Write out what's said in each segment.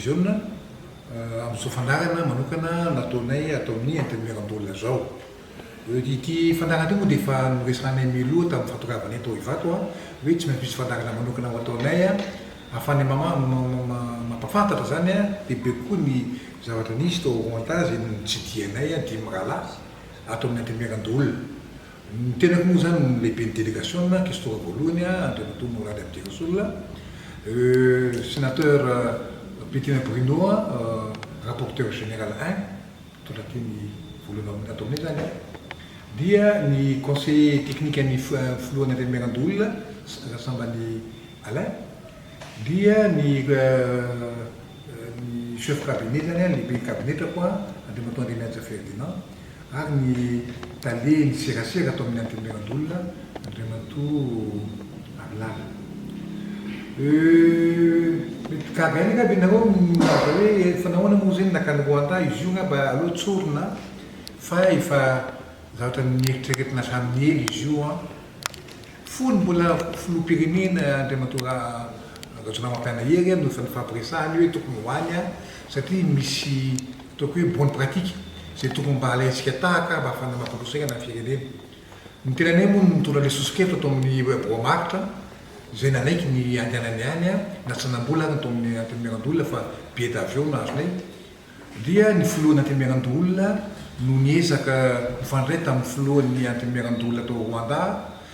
televiziona amin'izao fandaharana manokana nataonay ato amin'ny Antenimierandoholona izao. Ity fandaharana ity moa dia efa noresahanay mialoha tamin'ny fahatongavanay tao Ivato hoe tsy maintsy misy fandaharana manokana ho ataonay ahafahanay mampahafantatra izany bebe kokoa ny zavatra nisy tao Rwanda izay notsidihanay dimy rahalahy ato amin'ny Antenimierandoholona. Ny tenako moa izany no lehiben'ny delegasiona, kestora voalohany, Andriamatoa Mourad Abdirassoul, Sénateur Bettina Bruno, rapporteur général un, mitondra teny voalohany ato aminay izany, dia ny conseiller technique an'ny filohan'ny Antenimierandoholona, Rasambany Alain, dia ny ny chef cabinet izany, lehiben'ny kabinetrako, Andriamatoa Andriamihaja Ferdinand, ary ny tale ny serasera ato amin'ny Antenimierandoholona, Andriamatoa Harilala. Mety gaga ihany angamba ianareo milaza hoe fa nahoana moa izay no nakany Rwanda, izy io angamba aleo tsorina fa efa zavatra nieritreretina hatramin'ny ela izy io an. Fony mbola filoham-pirenena Andriamatoa Rajaonarimampianina Hery no efa nifampiresahana io hoe tokony ho any satria misy ataoko hoe bonne pratique izay tokony mba halaintsika tahaka mba hahafahana mampandroso haingana ny firenena. Ny tenanay moa no nitondra ilay soso-kevitra tao amin'ny birao maharitra izay nanaiky ny handehananay any na tsy nanam-bola ary ny tao amin'ny Antenimierandoholona fa billet d'avion no azonay. Dia ny filohan'ny Antenimierandoholona no niezaka nifandray tamin'ny filohan'ny Antenimierandoholona tao Rwanda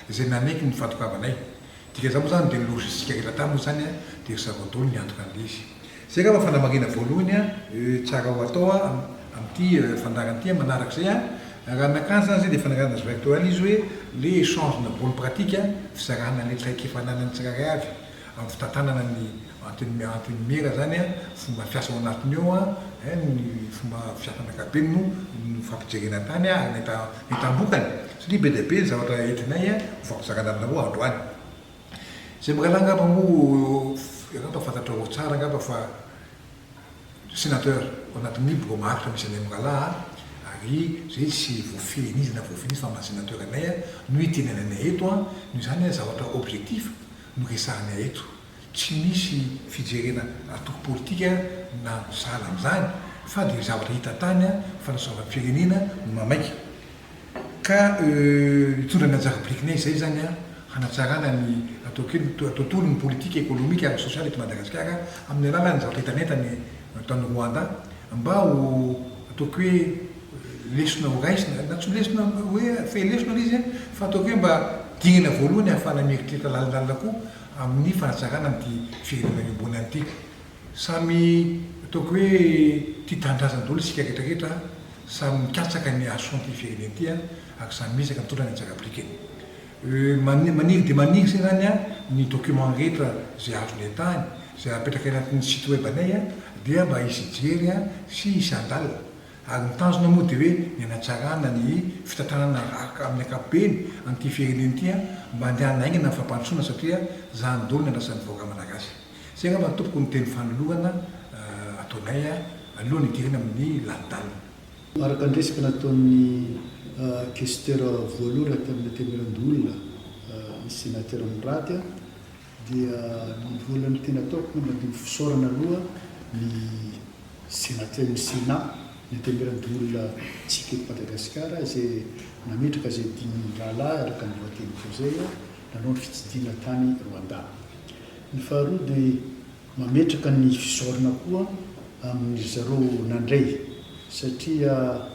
izay nanaiky ny fahatongavanay. Dikan'izany moa izany dia ny logistique rehetra tany moa izany dia ry zareo daholo niantoka an'ilay izy. Izay angamba fanamarihana voalohany tsara ho atao amin'ity fandaharana ity. Manarak'izay, raha nakany izany izay dia efa nalazaiko teo ihany izy hoe ilay échange na bonne pratique, fizarana ilay traikefa ananan'ny tsirairay avy. amin'ny fitantanana ny antenimiera zany fomba fiasa ao anatiny ao ny fomba fiasana ankapobeny no nifampijerena tany ary nahitam-bokany satria be dia be ny zavatra entinay ho fampizarana aminareo androany. Izay mirahalahy angamba moa angamba fantatrareo tsara angamba fa sénateur ao anatin'ny birao maharitra misy anay mirahalahy ary izay tsy voafehin'iza na voafehin'iza fa maha sénateur anay no itenenanay eto noho izany zavatra objectif no resahana eto. Tsy misy fijerena antoko politika na sahala amin'izany fa dia zavatra hita tany fanasoavam-pirenena no mamaika. Ka hitondra ny anjara birikinay izay izany hanatsarana ny ataoko hoe tontolon'ny politika, ekonomika ary sosialy eto Madagasikara amin'ny alalan'ny zavatra hitanay tany tany Rwanda mba ho ataoko hoe lesona ho raisina, na tsy ho lesona hoe fe lesona ilay izy fa ataoko hoe mba dingana voalohany ahafahana mieritreritra lalindalina koa amin'ny fanatsarana an'ity firenena iombonana ity. Samy ataoko hoe tia tanindrazana daholo isika rehetra rehetra, samy mikatsaka ny hahasoa an'ity firenena ity ary samy miezaka mitondra ny anjara birikiny. Maniry dia maniry izay izany ny document rehetra izay azonay tany, izay apetraka anatin'ny site web anay dia mba hisy hijery sy hisy handalina. Ary ny tanjona moa dia hoe ny hanatsarana ny fitantanana amin'ny ankapobeny an'ity firenena ity mba handehanana haingana ny fampandrosoana satria izany daholo ny andrasan'ny vahoaka malagasy. Izay angamba tompoko ny teny fanolorana ataonay alohan'ny hidirana amin'ny lalindalina. Araka ny resaka nataon'ny Questeur voalohany tamin'ny Antenimierandoholona, ny Sénateur Murad, dia ny voalohany tena ataoko angamba dia ny fisaorana aloha ny Sénateur, ny Sénat, ny Antenimierandoholona tsika eto Madagasikara izay nametraka izay dimy rahalahy araka ny voateny teo izay nanao ny fitsidihana tany Rwanda. Ny faharoa dia Mametraka ny fisaorana koa amin-dry zareo nandray satria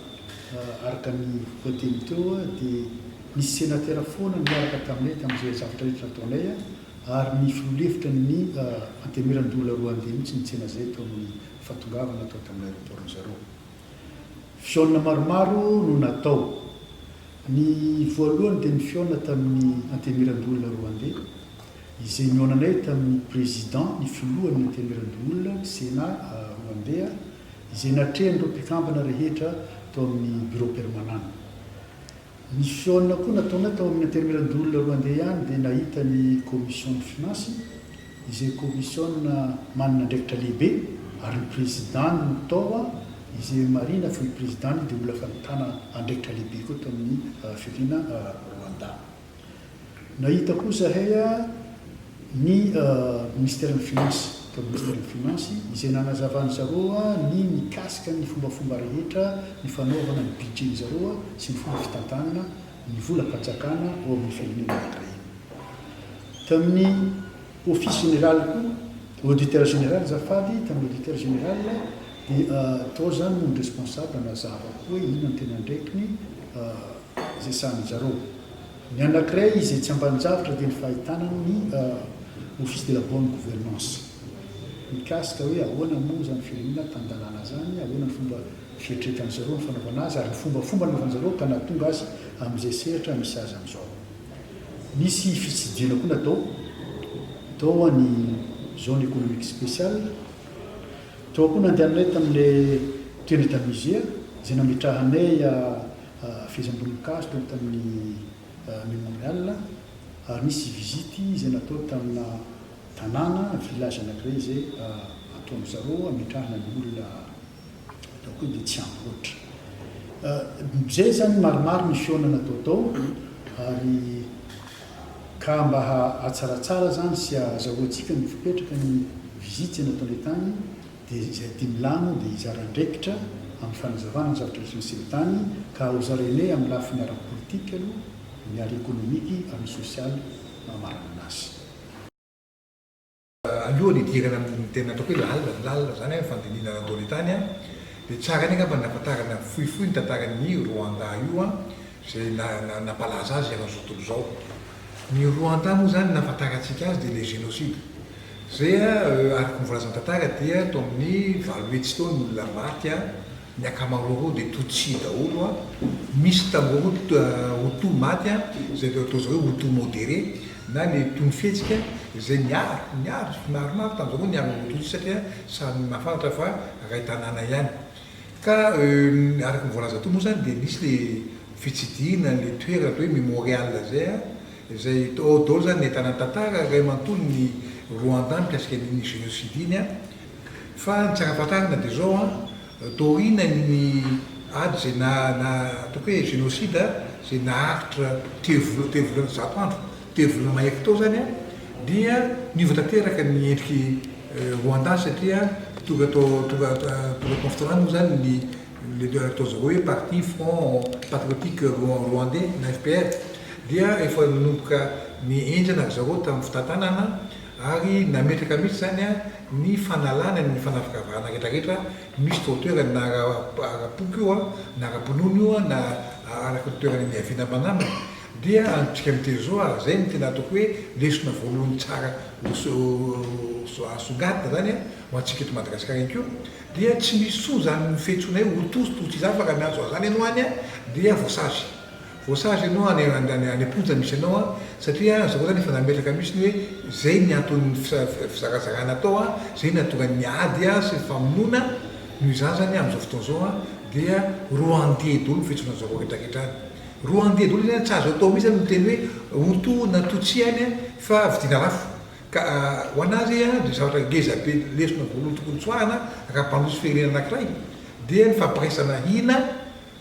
araka ny voateny teo dia nisy senatera foana niaraka taminay tamin'izay zavatra rehetra nataonay ary ny filoha lefitra ny Antenimierandoholona Rwandais mihitsy nitsena izay teo amin'ny fahatongavana tao tamin'ny aéroport-ny zareo. Fihaonana maromaro no natao. Ny voalohany dia ny fihaonana tamin'ny Antenimierandoholona Rwandais, izay nihaonanay tamin'ny Président, ny filohan'ny Antenimierandoholona, ny Sénat Rwandais, izay natrehan'ireo mpikambana rehetra tao amin'ny Bureau permanent. Ny fihaonana koa nataonay tao amin'ny Antenimierandoholona Rwandais ihany dia nahita ny Commission ny Finance, izay Commission manana andraikitra lehibe ary ny Président-ny no tao, izay marihina fa io Président-ny io dia olona efa nitana andraikitra lehibe koa tao amin'ny firenena Rwanda. Nahita koa izahay ny Ministère-n'ny Finance. tao amin'ny Ministeran'ny Finances izay nanazavan'ny zareo ny mikasika ny fombafomba rehetra ny fanaovana ny budget-ny zareo sy ny fomba fitantanana ny volam-panjakana ao amin'ny firenena anankiray. Tamin'ny Office Général koa, Auditeur Général azafady, tamin'ny Auditeur Général dia tao izany moa ny responsable nazava koa hoe inona no tena andraikiny izay sahanin'ny zareo. Ny anankiray izay tsy ambanin-javatra dia ny fahitana ny Office de la bonne gouvernance. Mikasika hoe ahoana moa izany firenena tan-dalàna izany, ahoana ny fomba fieritreretan-dry zareo ny fanaovana azy ary ny fombafomba nanaovan-dry zareo ka nahatonga azy amin'izay sehatra misy azy amin'izao. Nisy fitsidihana koa natao tao ny zone économique spéciale, tao koa nandehananay tamin'ilay toerana musée izay nametrahanay Fehezam-boninkazo tao tamin'ny Memorial ary nisy visite izay natao tamina tanàna, village anankiray izay ataon-dry zareo ametrahana ny olona ataoko hoe dia tsy ampy loatra. Izay izany maromaro ny fihaonana natao tao ary ka mba hahatsaratsara izany sy hahazahoantsika ny fipetraka ny visite izay nataonay tany Dia izay aty Milano dia hizara andraikitra amin'ny fanazavana ny zavatra rehetra niseho tany ka hozarainay amin'ny lafiny ara-politika aloha, ny ara-ekonomiky ary ny sosialy no hamaranana azy. Alohan'ny hidirana amin'ny tena ataoko hoe lalina, lalina izany ny fandinihana nataonay tany dia tsara ihany angamba ny nahafantarana fohifohy ny tantaran'i Rwanda io izay nampalaza azy eran'izao tontolo izao. Ny Rwanda moa izany ny nahafantarantsika azy dia ilay génocide. Izay araka ny voalazan'ny tantara dia tao amin'ny 800 tao ny olona maty, ny ankamaroa dia Tutsi daholo, misy tamin'ireo Hutu maty izay atao zareo Hutu modéré na ny tony fihetsika izay niaro, niaro, maromaro tamin'izareo niaro ny Tutsi satria samy mahafantatra fa iray tanàna ihany. Ka araka ny voalaza teo moa izany dia nisy ilay fitsidihina an'ilay toerana atao hoe mémorial izay Izay ao daholo izany ny ahitana ny tantara iray manontolo ny Rwanda mikasika an'iny génocide iny an! Fa ny tsara fantarina dia izao an, taorian'ny ady izay na na ataoko hoe génocide izay naharitra telo volana telo volana 100 andro, telo volana mahery tao izany an, dia niova tanteraka ny endrik'i Rwanda satria tonga tao tonga tonga tao amin'ny fitondrana moa izany ny Le atao zareo hoe parti front patriotique rwandais na FPR dia efa nanomboka nihenjana ry zareo tamin'ny fitantanana ary nametraka mihitsy izany ny fanalana ny fanavakavahana rehetra rehetra misy tao toerana na ara-poko io na ara-pinoana io na araka ny toerana niaviana aman'aminy dia antsika miteny izao ary izay no tena ataoko hoe lesona voalohany tsara ho asongadina izany ho antsika eto Madagasikara ihany koa. Dia tsy misy intsony izany fiantsoana hoe Hutu sy Tutsi izany fa raha miantso an'izany ianao any dia voasazy. Voasazy ianao any any any am-ponja misy anao an, satria zareo izany efa nametraka mihitsy ny hoe izay ny anton'ny fizarazarana atao an, izay no nahatonga ny ady sy ny famonoana, noho izany izany amin'izao fotoana izao an dia Rwandais daholo ny fiantsoana an'zareo rehetra rehetra any. Rwandais daholo izany, tsy azo atao mihitsy izany miteny hoe Hutu na Tutsi any an fa vidiana lafo. Ka ho an'azy dia zavatra ngeza be lesona voalohany tokony tsoahana raha mpandroso firenena anankiray dia ny fampiraisana hina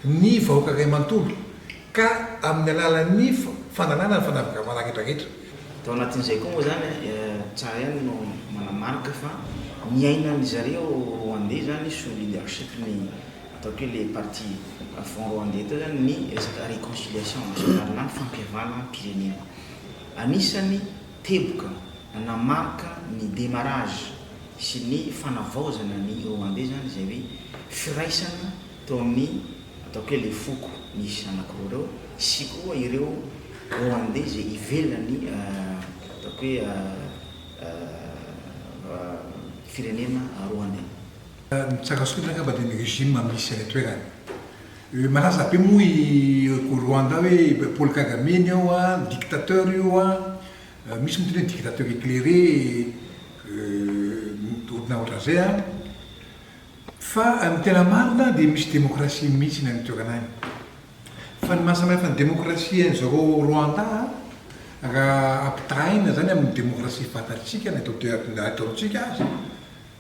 ny vahoaka iray manontolo ka amin'ny alalan'ny fanalana ny fanavakavahana rehetra rehetra. Tao anatin'izay koa moa izany tsara ihany no manamarika fa niainan'ny zareo Rwandais izany sous leadership ny ataoko hoe le parti Front Rwandais teo izany ny resaka réconciliation nationale na ny fampihavanam-pirenena. Anisan'ny teboka nanamarika ny démarrage sy ny fanavaozana ny Rwandais izany izay hoe firaisana teo amin'ny ataoko hoe le foko nisy anankiroa ireo sy koa ireo Rwandais izay ivelan'ny ataoko hoe firenena Rwandais. Ny tsara sorona angamba dia ny régime misy any an-toerana. Malaza be moa i Rwanda hoe Paul Kagame ny ao an, dictateur io an, misy miteny hoe dictateur éclairé, na ohatran'izay an, fa ny tena marina dia misy démocratie mihitsy ny any an-toerana any. Fa ny mahasamihafa ny démocratie an-dry zareo Rwanda raha ampitahaina izany amin'ny démocratie fantatsika na eto amintsika aza,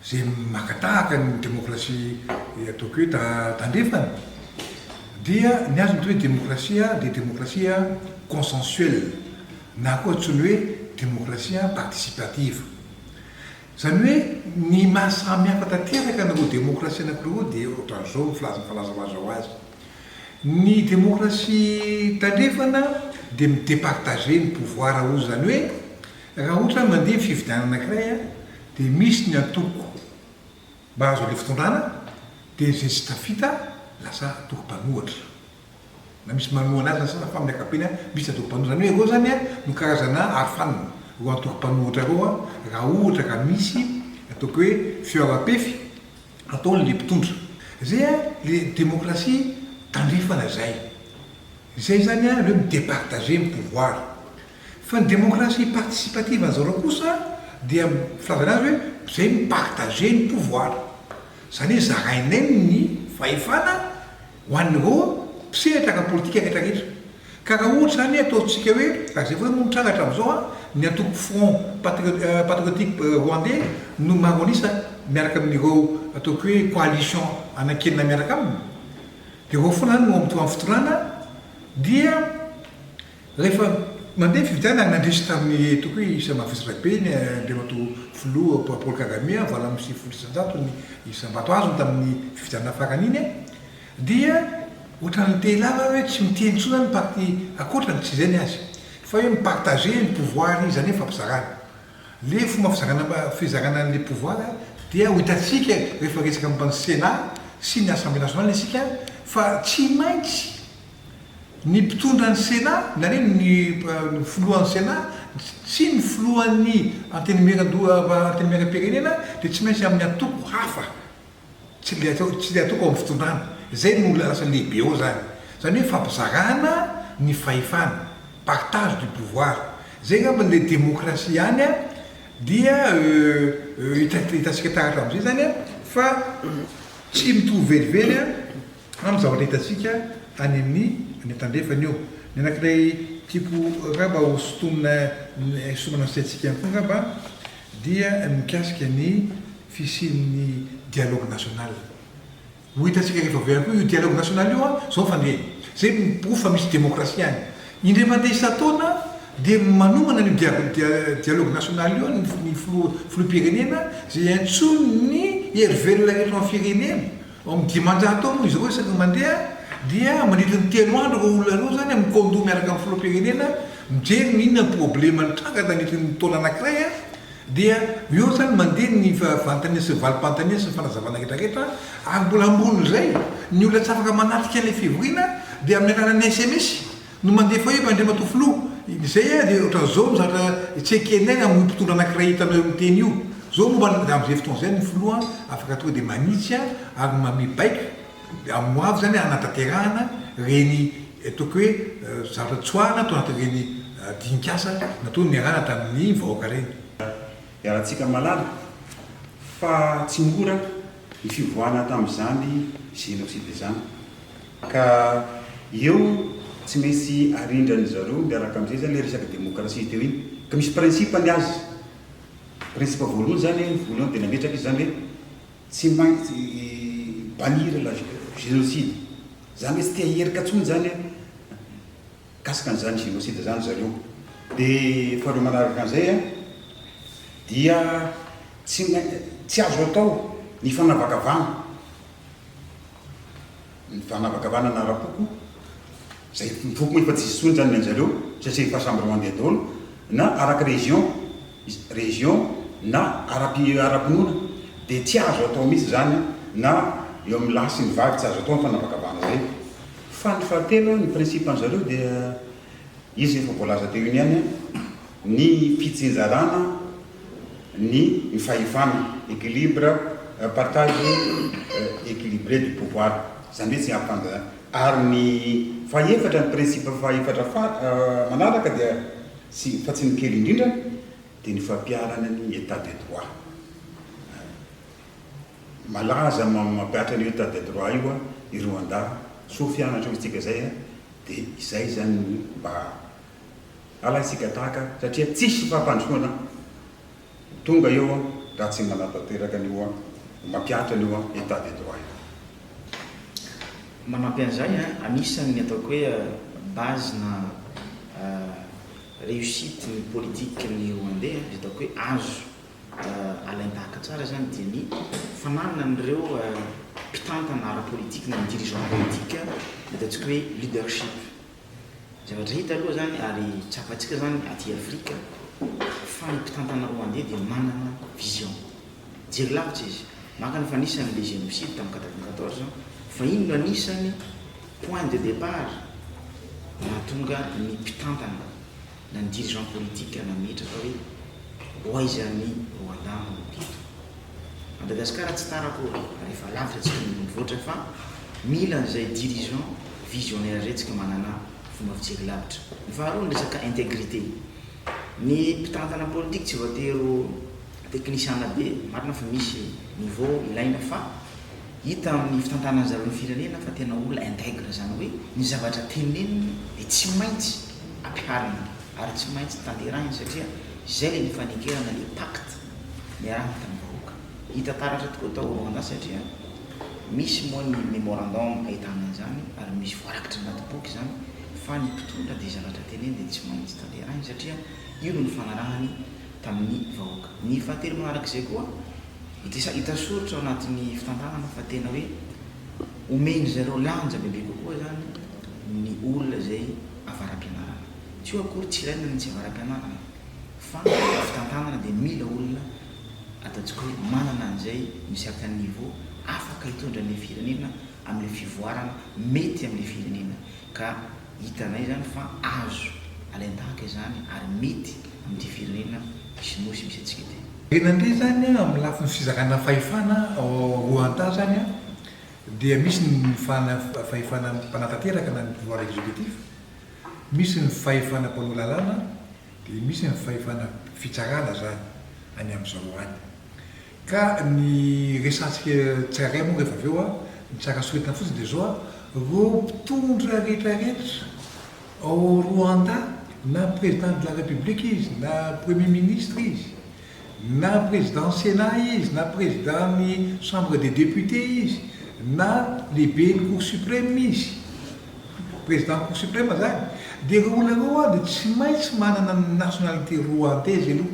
izay maka tahaka ny demokrasia ataoko hoe tandrefana dia ny azy ny atao hoe demokrasia dia demokrasia consensuelle na koa antsoiny hoe demokrasia participative. Izany hoe ny maha samy hafa tanteraka an'ireo demokrasia anankiroa ireo dia ohatran'izao ny filaza fanazavazao azy. Ny demokrasia tandrefana dia mi-departager ny pouvoir hozy izany hoe raha ohatra mandeha ny fifidianana anankiray dia misy ny antoko mahazo an'ilay fitondrana dia izay tsy tafita lasa antoko mpanohatra. Na misy manohana azy na sasany fa amin'ny ankapobeny misy antoko mpanohitra. Izany hoe ireo izany no karazana arofanina, ireo antoko mpanohitra ireo raha ohatra ka misy ataoko hoe fihaoram-pefy ataon'ilay mpitondra. Izay ilay demokrasia tandrefana izay. Izay izany ilay hoe mi-departager ny pouvoir. Fa ny demokrasia participative an'zareo kosa dia filazana azy hoe izay mi-partager ny pouvoir. Izany hoe zarainay ny fahefana ho an'ireo mpisehatra ara-politika rehetra rehetra. Ka raha ohatra izany ataontsika hoe, ary izay foana moa no mitranga hatramin'izao an, ny antoko Front Patriotique Rwandais no maro an'isa miaraka amin'ireo ataoko hoe coalition anankenina miaraka aminy, dia ireo foana izany no amin'ny fitondrana dia rehefa mandeha ny fifidianana ary nandresy tamin'ny ataoko hoe isa mavesatra be ny Andriamatoa Filoha Paul Kagame 98% ny isam-bato azony tamin'ny fifidianana farany iny an, Dia ohatran'ny te hilaza hoe tsy miteny intsony zany ny parti ankoatrany, tsy izay ny azy, fa hoe mi-partager ny pouvoir izy, izany hoe mifampizarana. Le fomba fizarana fizarana an'le pouvoir dia ho hitantsika rehefa resaka momba ny Sénat sy ny Assemblée nationale isika fa tsy maintsy ny mpitondra ny Sénat na hoe ny filohan'ny Sénat sy ny filohan'ny Antenimierandoha Antenimierampirenena dia tsy maintsy amin'ny antoko hafa. Tsy le atao tsy le ataoko ao amin'ny fitondrana. Izay no lasa lehibe ao zany. Zany hoe fampizarana ny fahefana, partage du pouvoir. Zay angamba le démocratie ihany an, dia hitantsika taratra amin'izay zany an, fa tsy mitovy velively an amin'ny zavatra hitantsika any amin'ny any an-tandrefana io. Ny anankiray tiako angamba ho sintomina hisintomana ny saintsika ihany koa angamba dia mikasika ny fisian'ny dialogue national. Ho hitantsika rehefa avy eo ihany koa io dialogue national io an, izao ny fandehany. Izay no porofo fa misy demokrasia any. Indray mandeha isan-taona dia manomana an'io dialogue national io ny filoha filoham-pirenena izay iantsoany ny hery velona rehetra ao amin'ny firenena. Ao amin'ny 500 ao moa izy ireo isaky ny mandeha dia mandritra ny 3 andro ireo olona ireo izany mikaondoha miaraka amin'ny filoham-pirenena mijery ny inona ny problema nitranga tandritry ny taona anankiray dia eo izany mandeha ny fanontaniana sy ny valim-panontaniana sy ny fanazavana rehetra rehetra ary mbola ambonin'izay ny olona tsy afaka manatrika ilay fivoriana dia amin'ny alalan'ny sms No mandefa eo Andriamatoa Filoha, izay dia ohatran'izao ny zavatra tsy ekenay amin'io mpitondra anankiray hitanao eo amin'ny teny io. Izao momba ny, amin'izay fotoana izay ny Filoha afaka tonga dia manitsy ary manome baiko amin'ny ho avy izany hanatanterahana ireny ataoko hoe zavatra tsoahana tao anatin'ireny dinik'asa natao niarahana tamin'ny vahoaka ireny. Iarahantsika mahalala fa tsy mora ny fivoahana tamin'izany génocide izany. Ka eo tsy maintsy arindran zareo miaraka amizay zany le resaka démocratie teo iny. Ka misy principe ny azy. Principe voalohany zany, voalohany dia nametraka izy zany hoe tsy maintsy bannir la génocide. Zany hoe tsy te hierika tsony zany mikasika an'izany génocide zany zareo. Dia faharoa manaraka an'izay an, dia tsy tsy azo atao ny fanavakavahana. Ny fanavakavanana ara-poko, izay ny foko moa efa tsisy intsony izany ny an-jareo satria efa samy Rwandais daholo, na araka région, région na ara-pi ara-pinoana dia tsy azo atao mihitsy izany na eo amin'ny lahy sy ny vavy tsy azo atao ny fanavakavahana izay. Fa ny fahatelo, ny principe an-jareo dia izy efa voalaza teo iny ihany, ny fitsinjarana ny ny fahefana, équilibre, partage équilibré du pouvoir, izany hoe tsy ampanda, ary ny fahefatra, ny principe fahefatra manaraka dia tsy fa tsy ny kely indrindra dia ny fampiharana ny état de droit. Malaza mampihatra an'io état de droit io i Rwanda, soa fianatra hoy isika izay dia izay izany no mba Alaintsika tahaka satria tsisy fampandrosoana ho tonga eo raha tsy manatanteraka an'io mampihatra an'io état de droit io. Manampy an'izay, anisan'ny ataoko hoe base na réussite ny politique ny Rwandais izay ataoko hoe azo. alain-tahaka tsara izany dia ny fananana an'ireo mpitantana ara-politika na ny dirigeant politique ny ataontsika hoe leadership. Zavatra hita aloha izany ary tsapantsika izany aty Afrika fa ny mpitantana Rwandais dia manana vision. Mijery lavitra izy. Maka ny fa anisany le génocide tamin'ny 94 fa iny no anisany point de départ nahatonga ny mpitantana na ny dirigeant politique nametraka hoe ho aiza ny Rwanda manomboka eto. Madagascar tsy tara akory ary efa lavitra tsika no mivoatra fa mila an'izay dirigeant visionnaire zay tsika manana fomba fijery lavitra. Ny faharoa ny resaka intégrité. Ny mpitantana politique tsy voatery ho teknisiana be, marina fa misy niveau ilaina fa hita amin'ny fitantanan'ny zareo ny firenena fa tena olona intègre izany hoe ny zavatra teneniny dia tsy maintsy ampiharina ary tsy maintsy tanterahiny satria izay ilay nifanekerana le pacte niarahana tamin'ny vahoaka. Hita taratra tokoa tao Rwanda satria misy moa ny memorandum ahitana an'izany ary misy voarakitra anaty boky izany fa ny mpitondra dia zavatra teneniny dia tsy maintsy tanterahiny satria io no nifanarahany tamin'ny vahoaka. Ny fahatelo manarak'izay koa, hita hita soritra ao anatin'ny fitantanana fa tena hoe omen-dry zareo lanja bebe kokoa izany ny olona izay avara-pianarana. Tsy hoe akory tsy ilaina ny tsy avara-pianarana fa ny fitantanana dia mila olona ataontsika hoe manana an'izay une certain niveau afaka hitondra an'ilay firenena amin'ilay fivoarana mety amin'ilay firenena. Ka hitanay izany fa azo alain-tahaka izany ary mety amin'ity firenena sy nosy misy antsika ity. Ireny indray izany amin'ny lafiny fizarana fahefana ao Rwanda izany dia misy ny fahefana mpanatanteraka na ny pouvoir executif, misy ny fahefana mpanao lalàna dia misy ny fahefana fitsarana izany any amin'izao any. Ka ny resahantsika tsirairay moa rehefa avy eo an, ny tsara soritana fotsiny dia izao an, ireo mpitondra rehetra rehetra ao Rwanda na président de la république izy na premier ministre izy na président sénat izy na président ny chambre des députés izy na lehiben'ny cour suprême izy, président cour suprême zany, dia ireo olona ireo an dia tsy maintsy manana ny nationalité rwandaise aloha.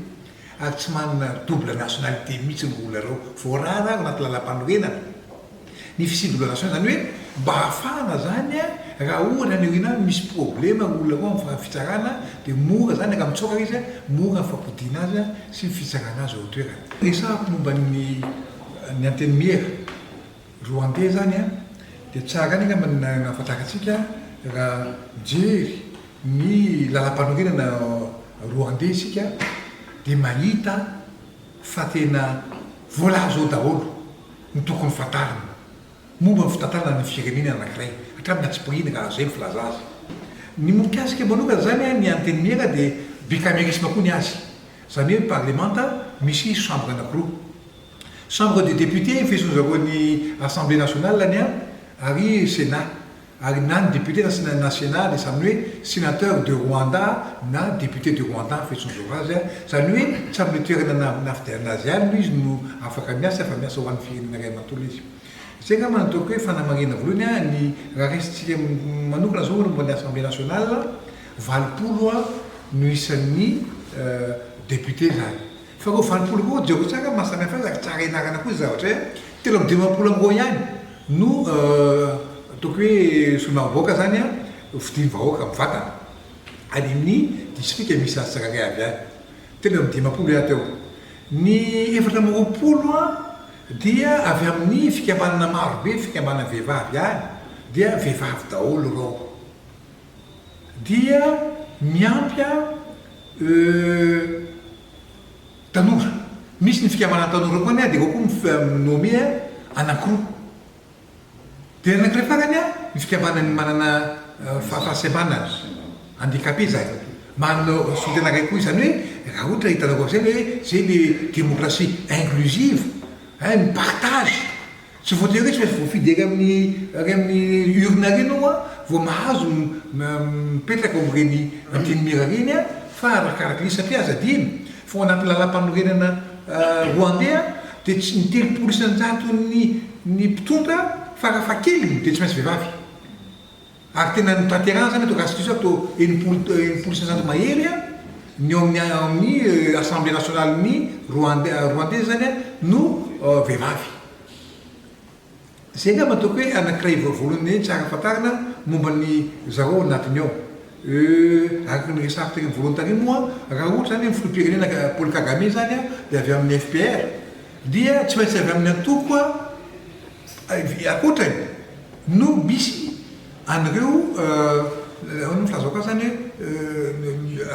ary tsy manana double nationalité mihitsy ny olona ireo, voarara ao anaty lalampanorenana ny fisian'ny double nationalité, izany hoe mba hahafahana izany raha ohatra any aoriana any misy problème ireo olona ireo amin'ny fitsarana dia mora izany raha mitsoaka izy mora ny fampodiana azy sy ny fitsarana azy eo an-toerana. Resahako momba ny ny antenimiera Rwandais izany dia tsara ihany angamba ny nahafantarantsika raha mijery Ny lalampanorenana Rwandais isika dia mahita fa tena voalaza ao daholo ny tokony fantarina momba ny fitantanana ny firenena anankiray, hatramin'ny antsipiriany raha izay ny filaza azy. Ny mikasika manokana izany ny antenimiera dia bicamérisme koa ny azy, izany hoe parlemanta misy chambre anankiroa. Chambre des députés fiantsoan-dry zareo ny assemblée nationale ny ary sénat. Ary na ny député na na sénat dia samy hoe sénateur de Rwanda na député de Rwanda ny fiantsoan'izao azy a! Izany hoe tsy amin'ilay toerana nafidianana azy ihany no izy no afaka miasa fa miasa ho an'ny firenena iray manontolo izy. Izay angamba no ataoko hoe fanamarihana voalohany a, ny raha raisintsika manokana izao momba ny assemblée nationale, 80 a no isan'ny député izany. Fa ireo 80 ireo jereo tsara ny maha samy hafa azy ary tsara ianarana koa izay zavatra izay a, 53 amin'ireo ihany no ataoko hoe solombavambahoaka zany an, fidin'ny vahoaka mivantana any amin'ny distrika misy azy tsirairay avy any, 53 ihany teo. Ny 24 an dia avy amin'ny fikambanana maro be, fikambanana vehivavy ihany, dia vehivavy daholo ireo. Dia miampy an Tanora. Misy ny fikambanana tanora koa anie dia ireo koa mi-nommer anankiroa. Dia ny anankiray farany an, ny fikambanan'ny manana fahasembanana, handicapé izany. Manana solontena iray koa izany hoe raha ohatra hitanareo amin'izay hoe izay le démocratie inclusive, hein, mi-partage. Tsy voatery hoe tsy maintsy voafidy ery amin'ny ery amin'ny urne ery ianao an vao mahazo mipetraka ao amin'ireny antenimiera ireny an, fa arakaraka ilay izy satria aza adino fa ao anatin'ny lalàmpanorenana Rwandais an dia tsy ny 30 isan-jaton'ny ny mpitondra farafahakeliny dia tsy maintsy vehivavy. Ary tena notanterahana izany atao constitution atao 60% mahery an. ny ao amin'ny amin'ny Assemblée nationale-n'ny Rwandais Rwandais zany no vehivavy. Zay angamba ataoko hoe anankiray voalohany tsara fantarina momba ny zareo ao anatiny ao. Euh, araka ny resahako teny amin'ny voalohany tary moa, raha ohatra zany ny filoham-pirenena Paul Kagame zany dia avy amin'ny FPR, dia tsy maintsy avy amin'ny antoko ankoatrany no misy an'ireo, ahoana no filazako azy zany hoe,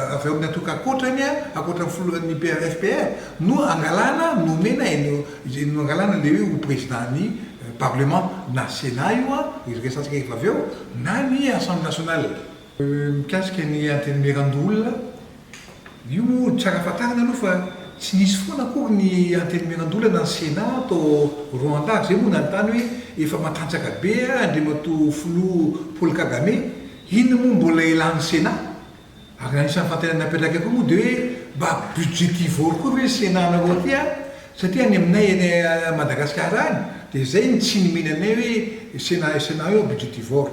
avy ao amin'ny antoko ankoatrany, ankoatra ny filohan'ny FPR no angalana, nomena, no angalana ilay hoe ho président-n'ny parlement, na sénat io an, resahantsika rehefa avy eo, na ny assemblée nationale. Mikasika ny Antenimierandoholona, io moa tsara fantarina aloha fa tsy nisy foana akory ny Antenimierandoholona na ny Sénat tao Rwanda, izay moa nanontany hoe efa matanjaka be Andriamatoa Filoha Paul Kagame, inona moa mbola ilan'ny Sénat? Ary anisan'ny fanontaniana napetraka koa moa dia hoe mba budgetivore koa ve ny Sénat-nareo aty an? Satria any aminay any Madagasikara any dia izay no tsy nomena anay hoe Sénat Sénat io budgetivore.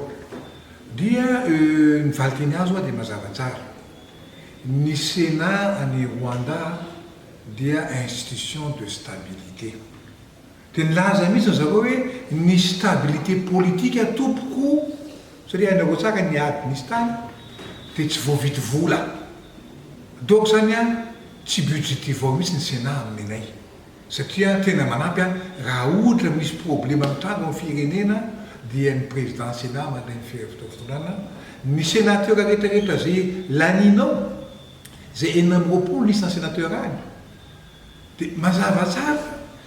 Dia ny valinteny azo dia mazava tsara. Ny Sénat any Rwanda dia institution de stabilité. Dia nilaza mihitsy ry zareo hoe ny stabilité politique tompoko, satria hainareo tsara ny ady nisy tany, dia tsy voavidy vola. Donc zany an, tsy budgetivore mihitsy ny Sénat aminay. Satria tena manampy an, raha ohatra misy problema mitranga ao firenena dia ny président Sénat mandray ny fitondrana, ny sénateur rehetra rehetra zay laninao, zay 26 isan'ny sénateur any, dia mazava tsara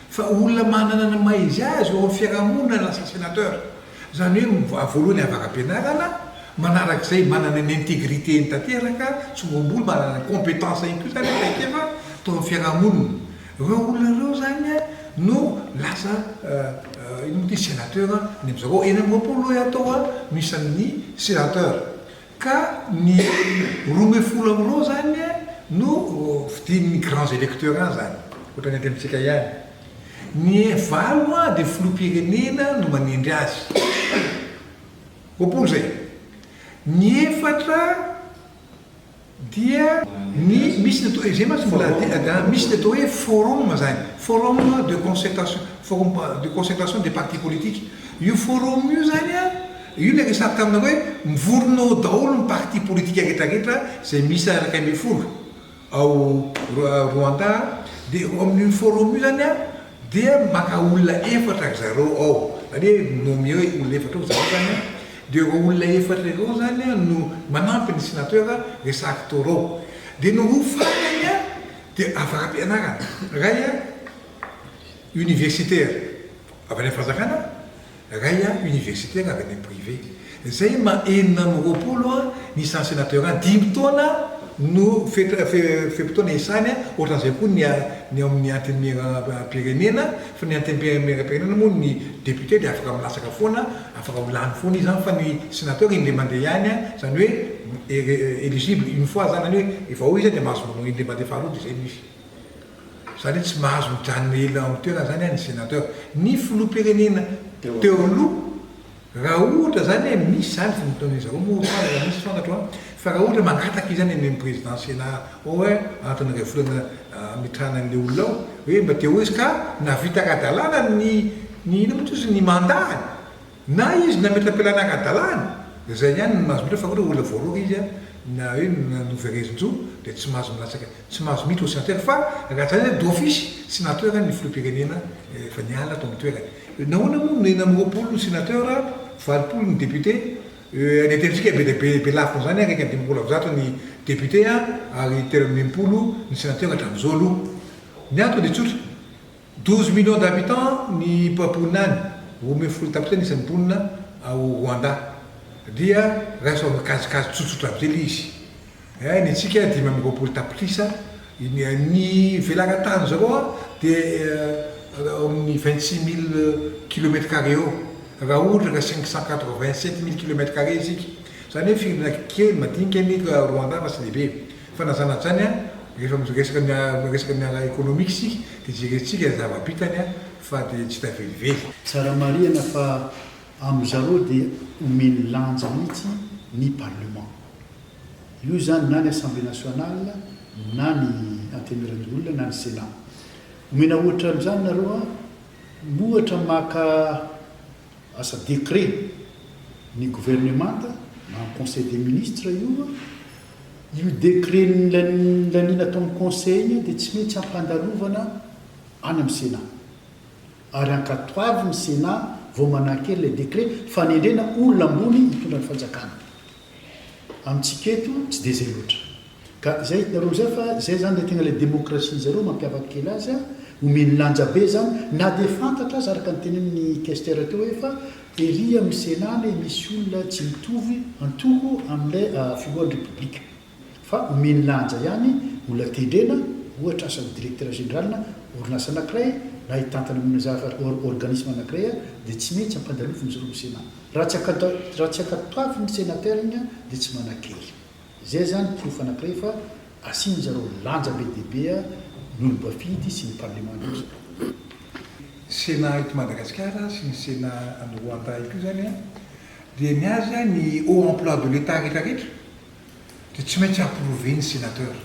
fa olona manana ny maha izy azy eo amin'ny fiarahamonina lasa sénateur, zany hoe voalohany avara-pianarana, manarak'izay manana ny intégrité-ny tanteraka, tsy rombolo, manana ny compétence ihany koa zany traikefa tao amin'ny fiarahamonina. Ireo olona ireo izany no lasa inona moa ity sénateur any amin-dry zareo, 26 hoy aho tao no isan'ny sénateur ka ny 12 amin'ireo izany no fidin'ny grands électeurs any izany, ohatran'ny aty amintsika ihany. Ny valo dia filoham-pirenena no manendry azy, 20 izay. Ny efatra Dia ny misy ny atao hoe, izay mantsy mbola misy ny atao hoe forum izany, forum de concertation, forum de concertation des partis politiques. Io forum io izany an, io ilay resahako taminareo hoe mivorona ao daholo ny partis politiques rehetra rehetra izay miisa 11 ao Rwanda, dia ao amin'io forum io izany an, dia maka olona efatra ry zareo ao, izany hoe mi-nommer hoe olona efatra ao ry zareo izany an, Dia ireo olona efatra ireo izany no manampy ny sénateur resahako teo ireo. Dia ny roa farany dia avara-pianarana, iray universitaire avy any amin'ny fanjakana, iray universitaire avy any amin'ny privé. Izay maha 26 ny isan'ny sénateur any. Dimy taona no fetra fe-potoana iasany, ohatran'izay koa ny ny ao amin'ny antenimieram-pirenena, fa ny antenimieram-pirenena moa ny député dia afaka milatsaka foana, Afaka ho lany foana izy zany fa ny sénateur indray mandeha ihany an, zany hoe eligible une fois zany, zany hoe efa ao izy dia mahazo manao indray mandeha faharoa dia zay no izy. Zany hoe tsy mahazo mijanona ela ao amin'ny toerana zany an ny sénateur. Ny filoham-pirenena teo aloha raha ohatra zany hoe misy zany ny zareo moa raha misy fantatro an, fa raha ohatra mangataka izy zany any amin'ny président sénat ao hoe anatin'ny iray volana ametrahana an'ilay olona ao hoe mba te ho izy ka nahavita ara-dalàna ny ny inona moa ty izy ny mandat-ny na izy nametra-pialana ara-dalàna dia zay ihany no mahazo miditra fa ohatra hoe olona voaroaka izy na hoe noverezin-jo dia tsy mahazo milatsaka tsy mahazo miditra ho sénateur fa raha tsy zany d'office sénateur ny filoham-pirenena efa niala tao amin'ny toerany. Nahoana moa no 26 ny sénateur, 80 ny député? Ny aty amintsika be dia be be lafiny izany 151 ny député ary 63 ny sénateur hatramin'izao aloha. Ny antony dia tsotra, 12 millions d'habitants ny mponina any, 12 tapitrisa ny isan'ny mponina ao Rwanda. Dia raiso amin'ny kajikajy tsotsotra amin'izay ilay izy. Eh, ny antsika 25 tapitrisa, ny ny velaran-tany zareo dia eo amin'ny 26 mille kilomètres carrés eo, raha ohatra ka 587 mille kilomètres carrés isika. Izany hoe firenena kely madinika ny Rwanda fa tsy lehibe. Fa na izany na tsy izany, rehefa miresaka ny miresaka ny ara-économique isika dia jerentsika ny zava-bitany fa dia tsy hita velively. Tsara marihana fa amin'zareo dia omeny lanja mihitsy ny parlement. Io izany na ny Assemblée nationale na ny Antenimierandoholona na ny Sénat. Omena ohatra amin'izany nareo an, ohatra maka asa décret ny governemanta na ny conseil des ministres io an, io décret laniana tao amin'ny conseil iny dia tsy maintsy ampandalovana any amin'ny Sénat. Ary ankatoavin'ny Sénat vao manankery ilay décret fanendrena olona ambony hitondra ny fanjakana. Amintsika eto tsy dia izay loatra. Ka izay hitanareo amin'izay fa izay izany ilay tena ilay démocratie zareo mampiavaka kely azy an, omeny lanja be izany na dia fantatra aza araka ny tenenin'ny questeur teo hoe fa ery amin'ny Sénat anie misy olona tsy mitovy antoko amin'ilay filohan'ny République fa omeny lanja ihany olona tendrena ohatra asan'ny directeur général na orinasa anankiray na hitantana momba ny zavatra organisme anankiray dia tsy maintsy ampandaloviny zareo amin'ny Sénat. Raha tsy raha tsy ankatoavin'ny sénateur iny dia tsy manan-kery. Izay izany porofo anankiray fa asian zareo lanja be dia be ny olom-boafidy sy ny parlement ndry. Sénat eto Madagasikara sy ny Sénat any Rwanda io koa izany dia ny azy ny haut emploi de l'Etat rehetra rehetra dia tsy maintsy approuver ny sénateur.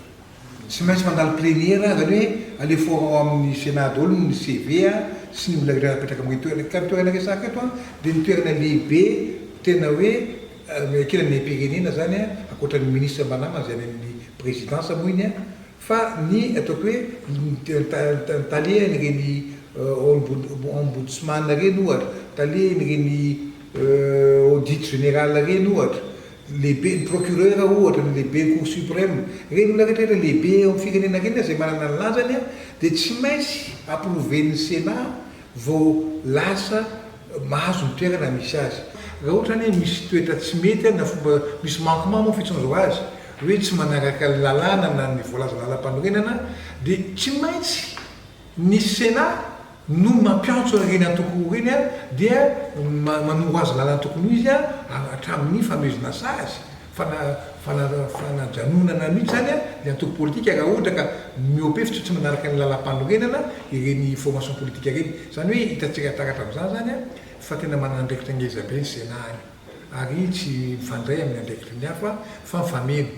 Tsy maintsy mandalo plénière zany hoe alefo ao amin'ny Sénat daholo ny CV sy ny olona rehetra apetraka amin'ireny toerana. Ka ny toerana resahako eto dia ny toerana lehibe tena hoe ekena ny aim-pirenena zany ankoatra ny ministre mba namana izay any amin'ny présidence moa iny fa ny ataoko hoe ny tale an'ireny ombudsman ireny ohatra, tale an'ireny audit général ireny ohatra, Lehibe, ny procureur ohatra, ny lehiben'ny cour supreme, ireny olona rehetra rehetra lehibe eo amin'ny firenena ireny izay manana ny lanjany dia tsy maintsy approuver-n'ny Sénat vao lasa mahazo ny toerana misy azy. Raha ohatra anie misy toetra tsy mety na fomba misy manquement moa fitsian'izao azy, hoe tsy manaraka ny lalàna na ny voalazan'ny lalàmpanorenana dia tsy maintsy ny Sénat no mampiantso an'ireny antoko ireny dia manoro azy lalana tokony ho izy hatramin'ny fanomezana sazy, fanajanonana mihitsy izany ny antoko politika raha ohatra ka mihoa-pefy tsy manaraka ny lalam-panorenana ireny formation politika ireny. Izany hoe hitantsika taratra amin'izany izany fa tena manana andraikitra ngeza be ny Sénat any ary tsy mifandray amin'ny andraikitry ny hafa fa mifameno.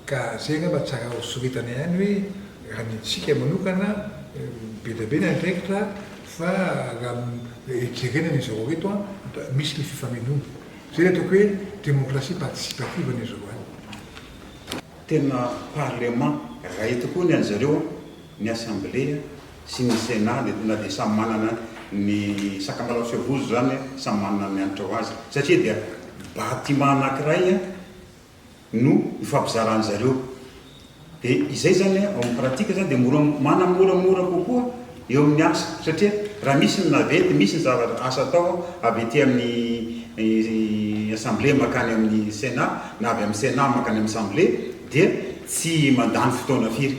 Ka zay angamba tsara ho soritana ihany hoe raha ny antsika manokana be dia be ny andraikitra fa raha jerena ny zareo reto an, misy ny fifamenoana. Zay ny ataoko hoe démocratie participative ny zareo any. Tena parlement ray tokoa ny an'zareo an, ny assemblée sy ny sénat na dia samy manana ny sakamalaho sy vozo zany samy manana ny hanitra ho azy satria dia bâtiment anakiray no ifampizaran zareo de izay zany ao amin'ny pratique zany de mora manamoramora kokoa eo amin'ny asa satria raha misy ny navette misy ny zavatra asa atao avy ety amin'ny assemblée makany amin'ny sénat na avy amin'ny sénat makany amin'ny assemblée dia tsy mandany fotoana firy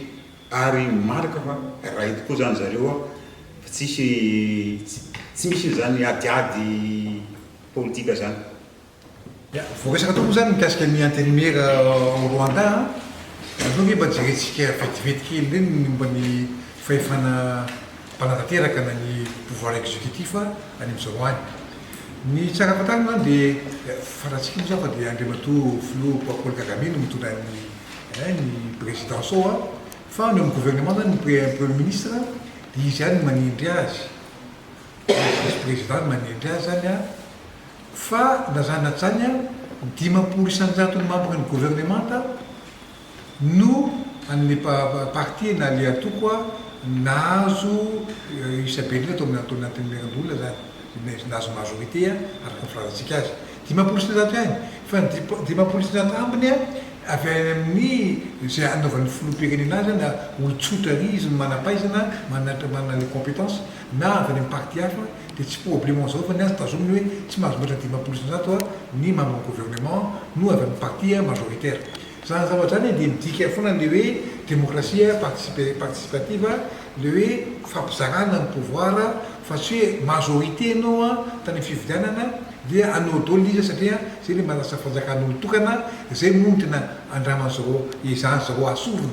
ary marika fa ray tokoa zany zareo fa tsisy tsy misy an'izany adiady politika zany. Ya, voaresaka teo moa izany mikasika ny antenimiera ao Rwanda an, aleo ange mba jerentsika vetivety kely indray ny momba ny fahefana mpanatanteraka na ny pouvoir executif any amin'izao any. Ny tsara fantarina izany dia fantatsika moa izany fa dia Andriamatoa Filoha Paul Kagame no mitondra ny ny présidence ao an, fa ny ao amin'ny gouvernement izany ny premier ministre dia izy ihany no manendry azy, vice président no manendry azy izany an. Fa na zany na tsy zany an, 50% ny membre ny governemanta no an'le parti na le antoko nahazo isa be indrindra tao amin'ny tao anatin'ny Antenimierandoholona zany, nahazo majorité araka ny filazantsika azy. 50% ihany, fa ny 50% ambiny avy any amin'ny izay anaovan'ny filoham-pirenena azy na olon-tsotra ry izy no manam-pahaizana, manana les compétences, na avy any amin'ny parti hafa, dia tsy problème an'izao fa ny azy tazominy hoe tsy mahazo mihoatra ny 50% ny membre ny gouvernement no avy amin'ny parti majoritaire. Izany zavatra izany dia midika foana le hoe démocratie participative, le hoe fampizarana ny pouvoir fa tsy hoe majorité ianao tany amin'ny fifidianana dia anao daholo ilay izy satria izay le mahalasa fanjakan'olon-tokana, izay moa no tena andraman'izareo ezahan'izareo asorina.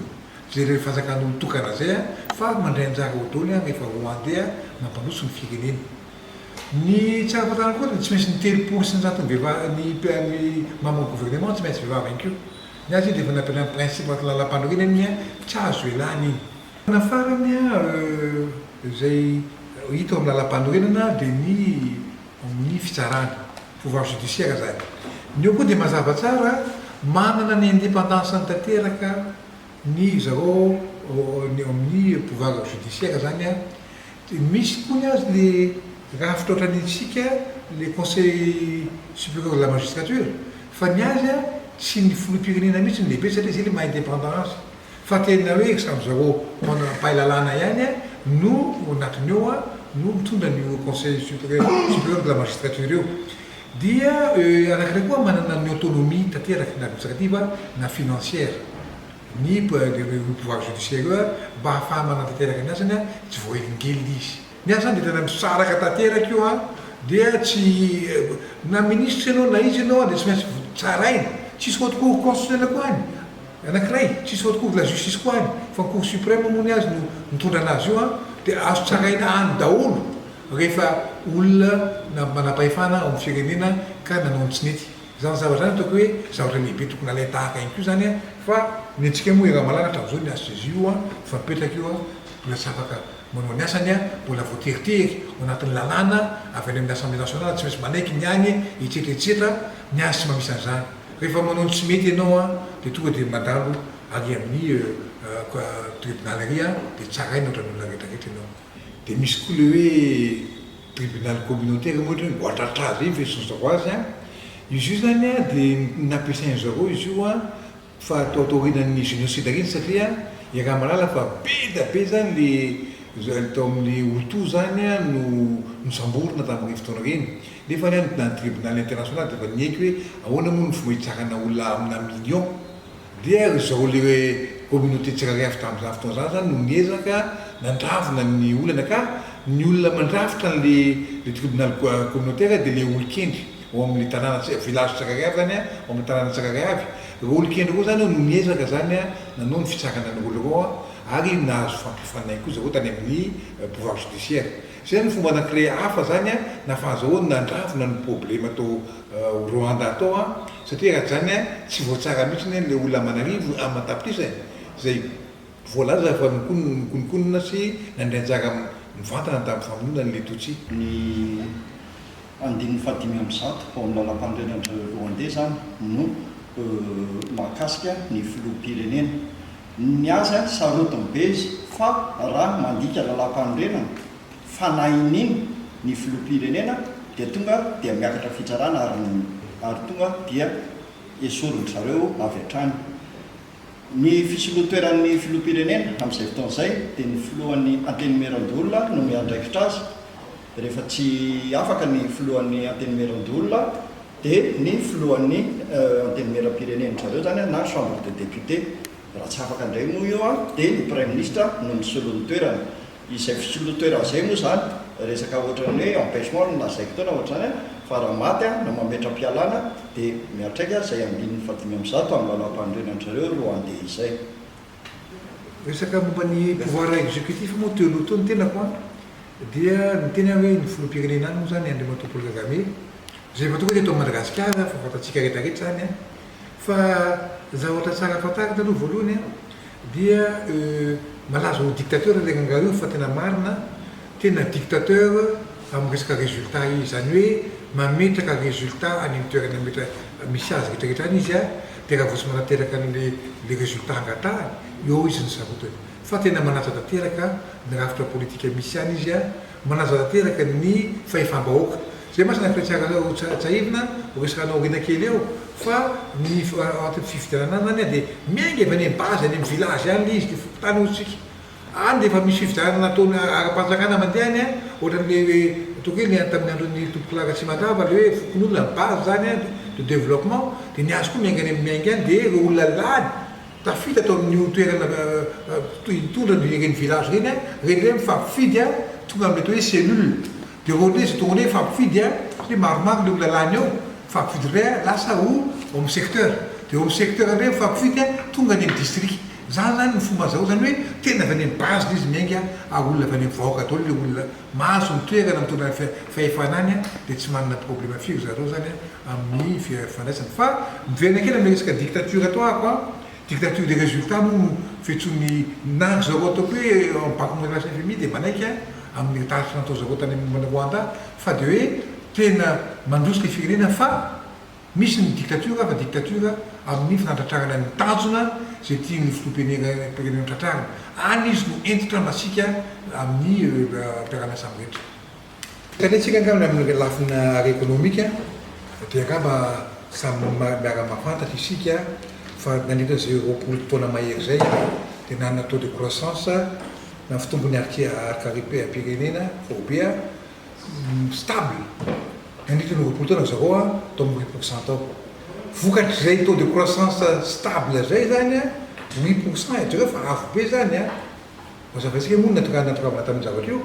Zay re fanjakan'olon-tokana zay a, fa mandray anjara ao daholo an rehefa Rwandais a mampandroso ny firenena. Ny tsy ahafantarana koa dia tsy maintsy ny 30 ny vehivavy ny ny membre gouvernement tsy maintsy vehivavy ihany koa. Ny azy dia efa nampianarina principe anatin'ny lalam-panorenana iny tsy azo ialana iny. Ny farany izay hita ao amin'ny lalam-panorenana dia ny amin'ny fitsarana, pouvoir judiciaire izany. Ny eo koa dia mazava tsara, manana ny indépendance-ny tanteraka ny zareo ny ao amin'ny pouvoir judiciaire izany an. Dia misy koa ny azy le rafitra ohatran'ny antsika le conseil supérieur de la magistrature fa ny azy an tsy ny filoham-pirenena mihitsy no lehibe satria izay le maha indépendant azy fa tena hoe samy zareo mpahay lalàna ihany an no ao anatiny ao an no mitondra an'io conseil supérieur supérieur de la magistrature io. Dia anankiray koa manana ny autonomie tanteraka na administrative na financière. Ny pouvoir judiciaire io mba hahafahany manatanteraka ny asany tsy voahelingelina izy. Ny azy zany dia tena misaraka tanteraka io an, dia tsy na ministra ianao na iza ianao dia tsy maintsy tsaraina, tsisy haute cour constitutionnelle koa any, anakiray, tsisy haute cour de la justice koa any, fa ny cour supreme moa ny azy no mitondra anazy io an, dia azo tsaraina any daholo rehefa olona na manampahefana ao amin'ny firenena ka nanao ny tsy nety. Izany zavatra izany ataoko hoe zavatra lehibe tokony halain-tahaka ihany koa izany an, fa ny antsika moa iaraha-mahalala hatramin'izao ny HCJ io an, efa mipetraka io an, mbola tsy afaka manao ny asany an, mbola voateritery ao anatin'ny lalàna avy any amin'ny Assemblée nationale, tsy maintsy manaiky ny any etsetra etsetra, ny azy tsy mba misy an'izany. Rehefa manao ny tsy mety ianao an, dia tonga dia mandalo ary amin'ny tribunal ary an, dia tsaraina ohatran'ny olona rehetra rehetra ianao. Dia misy koa ilay hoe tribunal communautaire moa ohatra hoe Goatratra zay fiantsoan zareo azy an, izy io zany an dia nampiasain zareo izy io an fa tao taorian'ny génocide iny satria iaraha mahalala fa be dia be zany le tao amin'ny Hutu zany an no nosamborina tamin'ireny fotoana ireny nefa an na ny tribunal international dia efa niaiky hoe ahoana moa ny fomba hitsarana olona amina millions. Dia ry zareo le communauté tsirairay avy tamin'izany fotoana izany zany no niezaka nandravona ny olana ka ny olona mandrafitra an'le le tribunal communautaire dia le olon-kendry ao amin'le tanàna tsy village tsirairay avy zany an, ao amin'ny tanàna tsirairay avy. Ireo olon-kendry ireo zany no niezaka zany an nanao ny fitsarana an'ireo olona ireo an ary nahazo fampiofanana ihany koa zareo tany amin'ny pouvoir judiciaire. Zay ny fomba anankiray hafa zany an nahafahan'zareo nandravona ny problema tao Rwanda tao an, satria raha tsy zany an tsy voatsara mihitsy anie le olona aman'arivo aman-tapitrisany zay voalaza fa nikononkonona sy nandray anjara mivantana tamin'ny famonoana an'le Tutsi. Ny andininy fahadimy amby zato ao amin'ny lalàmpanorenan-dry Rwandais izany no mahakasika ny filoham-pirenena. Ny azy an, sarotiny be izy fa raha mandika lalàmpanorenana, fanahin'iny ny filoham-pirenena dia tonga dia miakatra fitsarana ary ary tonga dia esorin-dry zareo avy hatrany. Ny fisoloan-toeran'ny filoham-pirenena amin'izay fotoana izay dia ny filohan'ny Antenimierandoholona no miandraikitra azy, rehefa tsy afaka ny filohan'ny Antenimierandoholona dia ny filohan'ny Antenimieram-pirenen-dry zareo izany na chambre de députés, raha tsy afaka indray moa io dia ny praiminisitra no misolo ny toerany. Izay fisoloan-toerana izay moa izany resaka ohatran'ny hoe empêchement no lazaiko teo na ohatr'izany fa raha maty na mametra-pialana dia miantraika izay andininy fahadimy amby zato amin'ny lalàmpanorenan-dry zareo Rwandais izay. Resaka momba ny pouvoir exécutif moa teo aloha teo ny tenako an, dia niteny aho hoe ny filoham-pirenena any moa izany Andriamatoa Paul Kagame, izay efa tonga teto Madagasikara fa fantatsika rehetra rehetra izany an, fa zavatra tsara fantarina aloha voalohany an, dia malaza ho dictateur ilay rangahy io fa tena marina, tena dictateur amin'ny resaka résultat izy, izany hoe mametraka résultat any amin'ny toerana metra misy azy rehetra rehetra any izy an, dia raha vao tsy manateraka an'le le résultat angatahany, eo izy no sarotiny. Fa tena manaja tanteraka ny rafitra politika misy any izy an, manaja tanteraka ny fahefam-bahoaka. Izay mantsy anankiray tsara ho tsahivina, ho resahana aoriana kely eo, fa ny ao anatin'ny fifidianana any zany dia miainga avy any amin'ny base, any amin'ny village any ilay izy, ilay fokontany hoy isika. Any dia efa misy fifidianana nataony ara-panjakana mandeha any an, ohatran'ilay hoe ataoko hoe ilay tamin'ny andron'ny Tompokolahy Ratsimandrava, ilay hoe fokonolona, base zany an, de développement, dia ny azy koa miainga any amin'ny miainga any dia ireo olona lany, tafita tao amin'io toerana hitondra ireny village ireny an, ireny indray mifampifidy an, tonga amin'ny atao hoe cellule. Dia ireo indray izay tonga indray mifampifidy an, satria maromaro ilay olona lany eo, mifampifidy indray an, lasa ho ao amin'ny secteur. Dia eo amin'ny secteur indray mifampifidy an, tonga any amin'ny district. Zany zany ny fomba zareo zany hoe tena avy any amin'ny base le izy miainga ary olona avy any amin'ny vahoaka daholo le olona mahazo ny toerana mitondra ny fahefana any dia tsy manana problema firy zareo zany amin'ny fifandraisana. Fa miverina kely amin'ilay resaka dictature teo ahako an, dictature des résultats moa no fiantsoan'ny na ry zareo ataoko hoe ao amin'ny banque mondiale sy FMI dia manaiky amin'ny tatitra natao zareo tany amin'ny Rwanda fa dia hoe tena mandroso ilay firenena fa Misy ny dictature fa dictature amin'ny fanantratrarana ny tanjona izay tian'ny filoham-pirenena tratrarina. Any izy no hentitra masiaka amin'ny mpiara-miasa aminy rehetra. Hitantsika angamba ny amin'ny lafiny ara-ekonomika dia angamba samy miara-mahafantatra isika fa nandritra izay 20 taona mahery izay dia nanana taux de croissance na fitombon'ny harikariam-pirenena faobe stable nandritra ny 20 taona zareo a tao amin'ny 8% tao. Vokatr'izay taux de croissance stable zay zany a, 8% jereo fa avo be zany a, mazava antsika moa ny nahatongavana tamin'io zavatra io,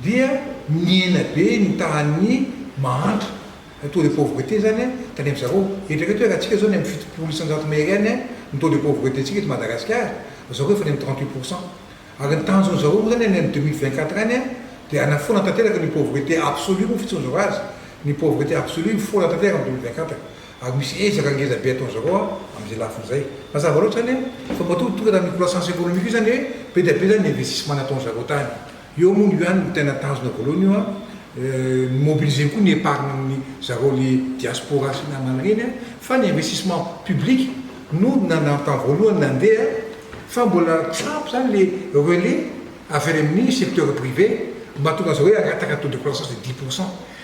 dia nihena be ny tahan'ny mahantra, ny taux de pauvreté zany a tany amin'ny zareo. Eritrereto hoe raha antsika zao any amin'ny 70% mahery any ny taux de pauvreté ntsika eto Madagasikara, zareo efa any amin'ny 38%. Ary ny tanjon zareo moa zany any amin'ny 2024 any dia hanafoana tanteraka ny pauvreté absolue moa fitson zareo azy, ny pauvreté absolue mifoana tanteraka amin'ny 2024. Ary misy ezaka ngeza be ataon zareo amin'izay lafiny izay. Mazava loatra zany fa matoa tonga tamin'ny croissance économique io zany hoe be dia be zany ny investissement nataon zareo tany. Eo moa io ihany no tena tanjona voalohany io an, mi-mobiliser koa ny épargne ny zareo le diaspora sy namany ireny fa ny investissement public no tamin'ny voalohany nandeha fa mbola tsy ampy zany le relais avy any amin'ny secteur privé mba hahatonga azy hoe hangataka taux de croissance de 10%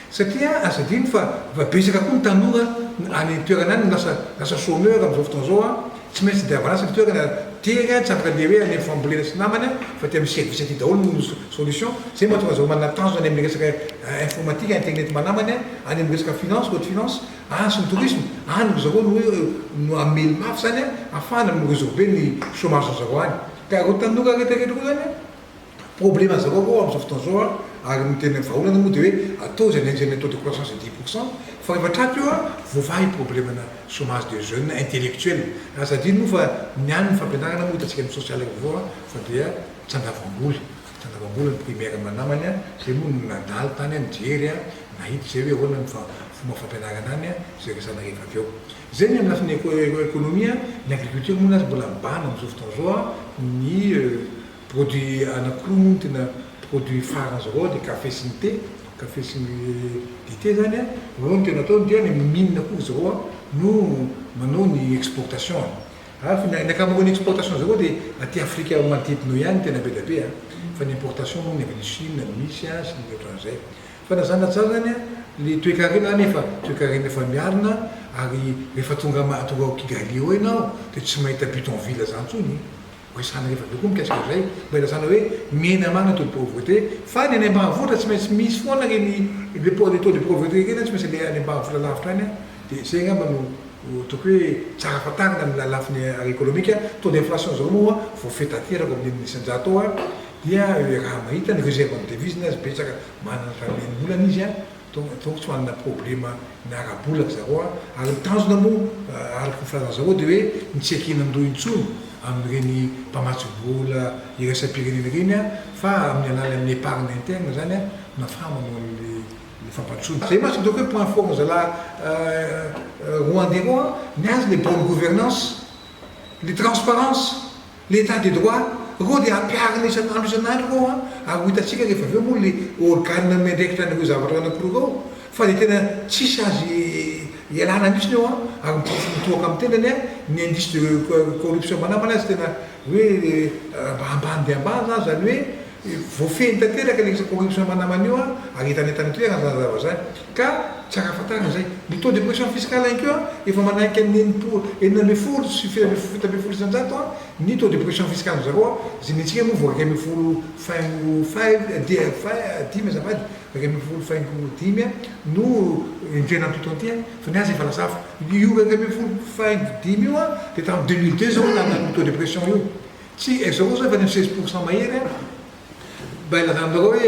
satria aza adino fa efa betsaka koa ny tanora any an-toerana any no lasa lasa chômeur amin'izao fotoana izao an, tsy maintsy tadiavana asa ny toerana tery an, tsy afaka andeha hoe any amin'ny fambolena sy namany an, fa aty amin'ny service aty daholo no solution, zay mahatonga azy manana tanjona any amin'ny resaka informatique, internet manamany an, any amin'ny resaka finance, haute finance. Any sy ny tourisme, any ry zareo no hoe no hamely mafy zany an, ahafahana mi-resorber ny chômage ry zareo any. Ka ireo tanora rehetra rehetra ireo zany an, problème zareo reo amin'izao fotoana izao an, ary ny tena vahaolana moa dia hoe atao izay hanenjehana ny taux de croissance de 10% fa rehefa tratra io an, voavaha io problème-na chômage des jeunes intellectuels. Aza adino moa fa ny any ny fampianarana moa hitantsika amin'ny social vaovao an, fa dia tsy andavam-bola. Tsy andavam-bola ny primaire aman-namany an, izay moa no nandalo tany an, nijery an, Nahita izay hoe ahoana ny fomba fampianarana any izay resahana rehefa avy eo. Izay ny amin'ny lafiny économie, ny agriculture moa aza mbola mibahana amin'izao fotoana izao, ny produit anankiroa moa no tena produit phare an'zareo dia café sy ny thé, café sy ny dité izany, ireo no tena ataony dia any amin'ny mine koa ry zareo no manao ny exportation. Ary ny ankamaroan'ny exportation zareo dia aty Afrika manodidina eo ihany no tena be dia be fa ny importation moa ny avy any Chine no misy sy ny ohatran'izay. Fa na zany na tsary zany an, le toekarena zany efa toekarena efa miarina ary rehefa tonga tonga ao Kigali ao ianao dia tsy mahita bidonville zany tsony, resahana rehefa avy eo koa mikasika an'izay mba ilazana hoe mihena marina taux de pauvreté fa ny any ambanivohitra tsy maintsy misy foana ireny le le taux de pauvreté ireny an tsy maintsy le any ambanivohitra lavitra any an dia zay angamba no ataoko hoe tsara fantarina amin'ny lafiny ara-ekonomika, taux d'inflation zareo moa voafehy tanteraka ao amin'ny 6% ao an. Dia raha mahita ny reserve en devise ny azy betsaka manana hatramin'ny enim-bolana izy an, donc donc tsy manana problema ny ara-bola ry zareo an, ary ny tanjona moa araka ny filazan'ny zareo dia hoe ny tsy hiankinan-doha intsony amin'ireny mpamatsy vola iraisam-pirenena ireny an, fa amin'ny alalan'ny épargne interne izany an no ahafahana manao an'le le fampandrosoana. Zay mantsy no ataoko hoe point fort ny zalahy Rwandais ireo an, ny azy le bonne gouvernance, le transparence. L'état de droit, reo dia ampiharina isan'andro isan'andro reo an, ary ho hitantsika rehefa avy eo moa le organe miandraikitra an'ireo zavatra anankiroa ireo fa dia tena tsisy azy ialana mihitsy eo an, ary miporofo mitohaka amin'ny tenany an, ny indice de corruption manamana azy tena hoe ambany dia ambany zany, zany hoe voafehiny tanteraka le resaka corruption manamana io an, ary hitany tany an-toerana zany zavatra zany, ka tsara fantarina zay. Ny taux de pression fiscale ihany koa efa manaiky ny 60, 16.17% ny taux de pression fiscale zareo an, izay ny antsika moa vao 11 faingo five, dimy azafady, 11 faingo dimy no enjehina amin'ity taona ity an, fa ny azy efa lasa hafa. Io 11 faingo dimy io an dia tamin'ny 2002 zao nanana io taux de pression io. Tsy, zareo zao efa any amin'ny 16% mahery an. Mba ilazana aminareo hoe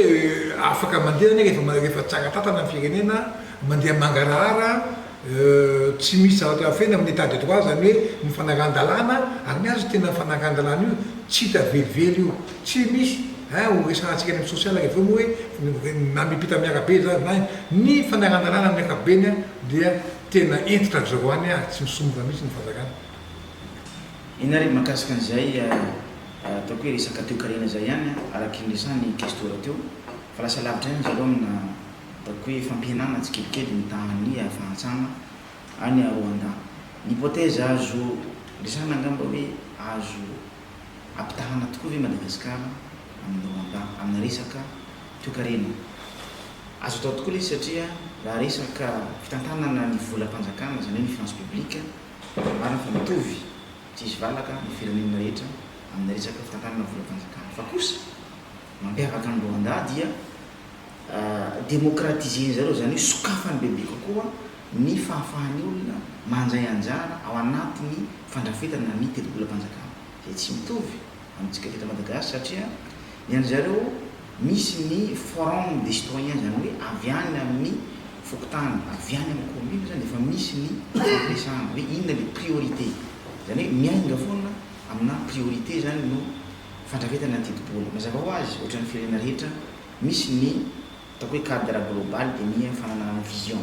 afaka mandeha zany rehefa rehefa tsara tantana ny firenena, mandeha mangarahara. tsy misy zavatra afenina amin'ny état de droit, izany hoe ny fanarahan-dalàna, ary ny azy tena fanarahan-dalàna io tsy hita velively io, tsy misy hein, ho resahantsika any amin'ny social rehefa eo moa hoe na miampita amin'ny arabe izany na ny fanarahan-dalàna amin'ny ankapobeny dia tena hentitra ry zareo any ary tsy misomoka mihitsy ny fanjakana. Eny ary mahakasika an'izay ataoko hoe resaka toekarena izay ihany araky ny resahan'i Kestora teo fa lasa lavitra ihany zareo amina ataoko hoe fampihenana tsikelikely ny tahan'ny fahantrana any Rwanda. Ny hypothèse azo resahana angamba hoe azo ampitahana tokoa ve Madagasikara amin'i Rwanda amina resaka toekarena? Azo atao tokoa ilay izy satria raha resaka fitantanana ny volam-panjakana izany hoe ny finance publique marina fa mitovy tsy hisy valaka ny firenena rehetra amina resaka fitantanana volam-panjakana fa kosa mampiavaka an'i Rwanda dia Démocratiser zareo, izany hoe sokafany bebe kokoa ny fahafahan'ny olona mandray anjara ao anatin'ny fandrafetana ny tetibolam-panjakana, izay tsy mitovy amintsika teto Madagasikara satria ny an-dry zareo misy ny forum des citoyens, izany hoe avy any amin'ny fokontany, avy any amin'ny commune izany dia efa misy ny fifampiresahana hoe inona ilay priorité, izany hoe miainga foana amina priorité izany no fandrafetana ny tetibola. Mazava ho azy, ohatran'ny firenena rehetra, Misy ny ataoko hoe cadre global dia ny fananana vision.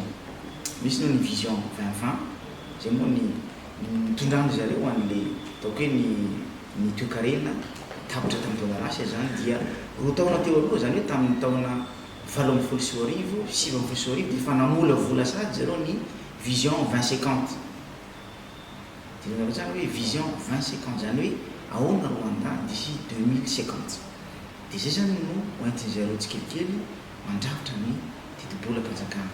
Misy ny ny vision 20 20, izay moa ny nitondran-dry zareo an'ilay ataoko hoe ny ny toekarena tapitra tamin'ny taona lasa izany dia roa taona teo aloha izany hoe tamin'ny taona 2018, 2019 dia efa namolavola sahady zareo ny vision 20 50. Jerenareo tsara hoe vision 20 50 izany hoe ahoana Rwanda d'ici 2050. Dia izay izany no hoentin-dry zareo tsikelikely mandrafitra ny tetibolam-panjakana.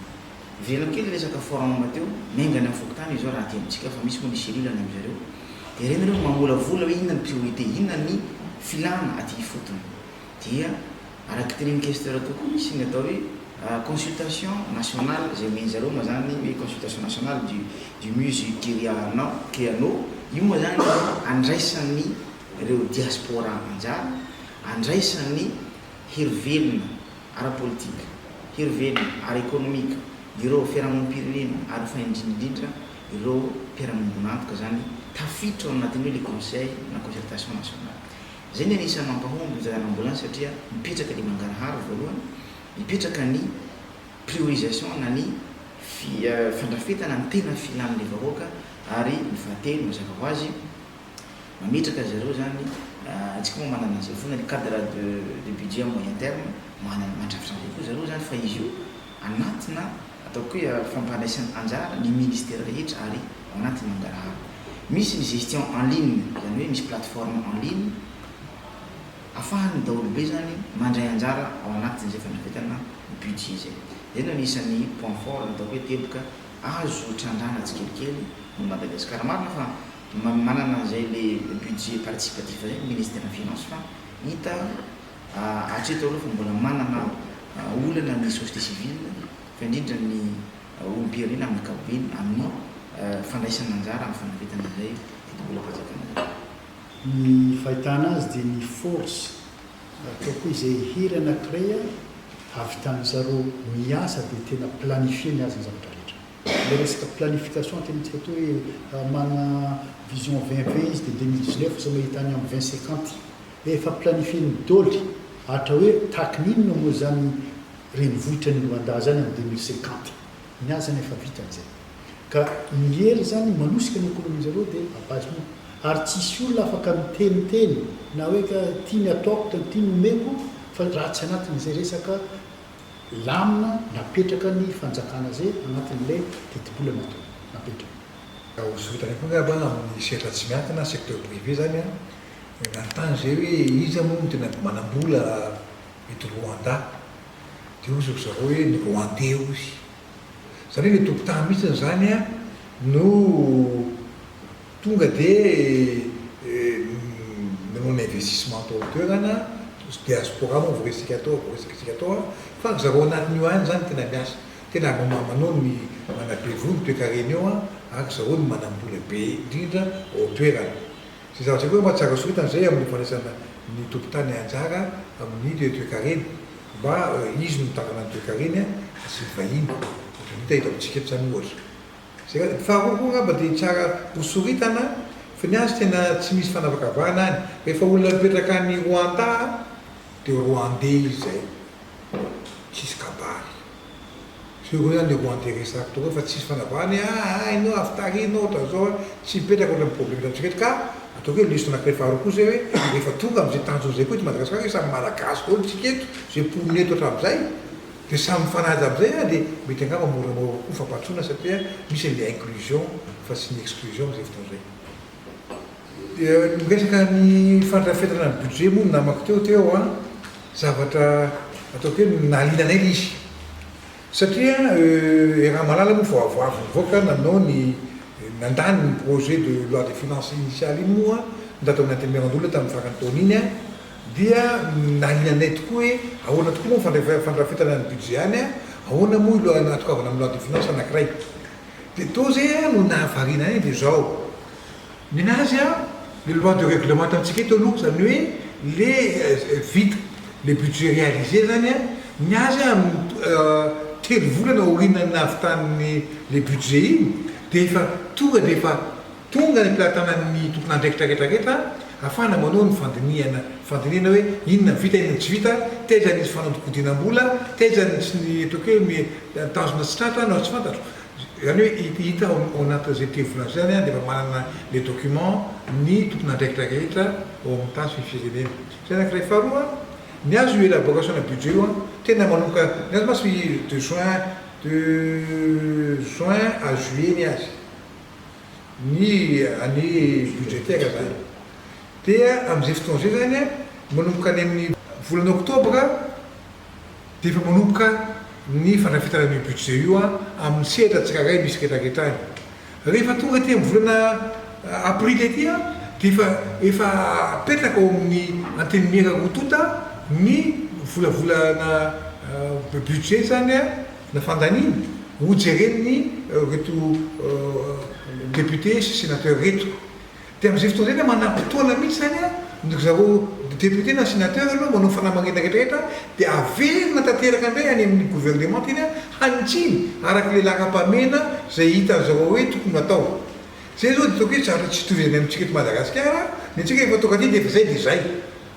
Ivereno kely resaka forum teo, miainga any amin'ny fokontany io izao raha aty amintsika fa misy moa ny cellule any amin-dry zareo. Dia ireny ireo no mamolavola hoe inona ny priorité, inona ny filana aty ifotony. Dia araka tenenin'i Questeur teo koa misy ny atao hoe consultation nationale izay omen-dry zareo moa izany hoe consultation nationale du du Muzu Kiriano, Kiriano, io moa izany no andraisan'ny ireo diaspora anjara, andraisan'ny hery velona ara-politika, hery velona ara-ekonomika, ireo fiarahamonim-pirenena ary fa indrindra indrindra ireo mpiara-miombon'antoka izany tafiditra ao anatin'ny hoe le conseil na concertation nationale. Izay ny anisan'ny mampahomby ny fitantanam-bola satria mipetraka ny mangarahara voalohany, mipetraka ny priorisation na ny fandrafetana ny tena filan'ilay vahoaka ary ny fahatelo mazava ho azy mametraka zareo zany, antsika moa manana an'izay foana ny cadre de de budget à moyen terme, manana mandrafitra an'izay koa zareo zany fa izy io anatina ataoko hoe fampandraisana anjara ny ministera rehetra ary ao anatin'ny mangarahara. Misy ny gestion en ligne, izany hoe misy plateforme en ligne afahan'ny daholobe zany mandray anjara ao anatin'izay fandrafetana budget izay. Izay no anisan'ny point fort na ataoko hoe teboka azo trandrahana tsikelikely no Madagasikara. Marina fa Manana an'izay le budget participatif zay ny ministère ny finance fa hita hatreto aloha fa mbola manana olana ny société civile fa indrindra ny olom-pirenena amin'ny ankapobeny amin'ny fandraisana anjara amin'ny fanavetana izay tetibolam-panjakana izay. Ny fahitana azy dia ny force, ataoko hoe izay hery anankiray ahavitan'zareo miasa dia tena planifier ny azy ny zavatra rehetra. Ilay resaka planification tenintsika teo hoe manana vision 20 20 izy dia 2019 zao mahita any amin'ny 20 50. Efa planifier-ny doly hatra hoe tahaky ny inona moa izany renivohitra ny Rwanda zany amin'ny 2050. Ny azy zany efa vitany zay. Ka ny hery zany manosika ny économie zareo dia à base ny ary tsisy olona afaka miteniteny na hoe ka ty ny ataoko ty ny omeko fa raha tsy anatin'izay resaka Lamina napetraka ny fanjakana zay anatin'ilay tetibola natao napetraka. Ho soritana koa angamba amin'ny sehatra tsy miankina, secteur privé zany an, nanontany zay hoe iza moa no tena manambola eto Rwanda? Dia hozy ry zareo hoe ny Rwandais hozy. Zany hoe ilay tompon-tany mihitsiny zany an no Tonga dia nanao ny investissement tao an-toerana, diaspora moa voaresaka tao, voaresakitsika tao an, fa ry zareo anatin'io ihany izany tena miasa, tena manao ny manabe voho ny toekarena eo an, ary ry zareo no manam-bola be indrindra ao an-toerana. Izay zavatra izay koa mba tsara soritana izay amin'ny fandraisana ny tompon-tany anjara amin'ny toekarena, mba izy no mitantana ny toekareny fa tsy ny vahiny, ohatran'ny hita eto amintsika eto izany ohatra. Zay faharoa koa angamba dia tsara ho soritana fa ny azy tena tsy misy fanavakavahana any. Rehefa olona mipetraka any Rwanda dia Rwandais izy zay. Tsisy kabary. Zay koa zany le Rwandais resahako teo koa fa tsisy fanavahana hoe ah ah enao avy tary enao ohatran'izao ah, tsy mipetraka ohatran'ny problème eto amintsika eto ka ataoko hoe lesona anankiray faharoa koa zay hoe rehefa tonga amin'izay tanjona izay koa eto Madagasikara hoe samy Malagasy daholo tsika eto, zay mponina eto hatramin'izay dia samy mifanaja amin'izay ah dia mety angamba moramora kokoa ny fampandrosoana satria misy an'ilay inclusion fa tsy ny exclusion amin'izay fotoana izay. Dia miresaka ny fandrafetana ny budget moa ny namako teo teo an, zavatra ataoko hoe nahaliana anay ilay izy. Satria Ramalala moa vao vao avy nivoaka nanao ny nandany ny projet de loi de finance initiale iny moa ny tato amin'ny Antenimierandoholona tamin'ny faran'ny taona iny an, dia nahaliana anay tokoa hoe ahoana tokoa moa ny fandrafetana ny budget any an, ahoana moa io loi natokavana amin'ny loi de finance anankiray. Dia teo izay no nahavariana anay dia izao. Nenazy an, le loi de règlement ataontsika eto aloha, izany hoe le vita, le budget réalisé zany an, ny azy an amin'ny telo volana aorianan'ny nahavitan'ny le budget iny dia efa tonga dia efa tonga any am-pelatanan'ny tompon'andraikitra rehetra rehetra ahafahana manao ny fandinihana, fandinihana hoe inona ny vita, inona ny tsy vita, taiza nisy fanodikodinam-bola, taiza ny tsy ny ataoko hoe ny tanjona tsy tratra na tsy fantatro. Izany hoe hita ao anatin'izay telo volana izay zany dia efa manana le document ny tompon'andraikitra rehetra ao amin'ny tany sy ny firenena. Izay anankiray. Faharoa, ny azy io élaboration na budget io tena manomboka, ny azy mantsy de juin de juin à juillet ny azy, ny année budgétaire zany. Dia amin'izay fotoana izay zany manomboka any amin'ny volana oktobra, dia efa manomboka ny fandrafetana an'io budget io amin'ny sehatra tsirairay misy retraretra any. Rehefa tonga aty amin'ny volana aprily aty dia efa efa apetraka ao amin'ny antenimiera roa tonta ny volavolana budget izany na fandaniana ho jeren'ny ireto député sy sénateur ireto. Dia amin'izay fotoana izay dia manam-potoana mihitsy izany an, ry zareo député na sénateur aloha manao fanamarinana rehetra rehetra dia averina tanteraka indray any amin'ny gouvernemanta iny an, hanitsiana araka ilay laharam-pahamehana izay hitan'ny zareo hoe tokony hatao. Izay izao dia ataoko hoe zavatra tsy itovizany amintsika eto Madagasikara, ny antsika rehefa tonga aty dia efa izay dia izay,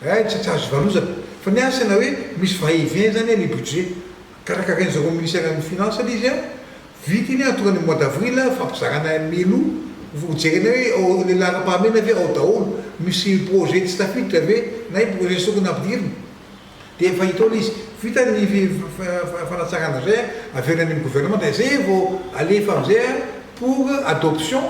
hay tsy azo ivalozana. Fa ny azy tena hoe misy va et vient izany an ilay budget. Karakarain'ny zareo ministeran'ny finance ilay izy an, Vita iny an, tonga ny mois d'avril fampizarana menu, ho jerena hoe ao le laharam-pahamehana ve ao daholo, misy projet tsy tafiditra ve na hoe projet tsy tokony nampidirina, dia efa hita ao le izy. Vita ny fanatsarana zay an, averina any amin'ny gouvernement dia zay vao alefa amizay an pour adoption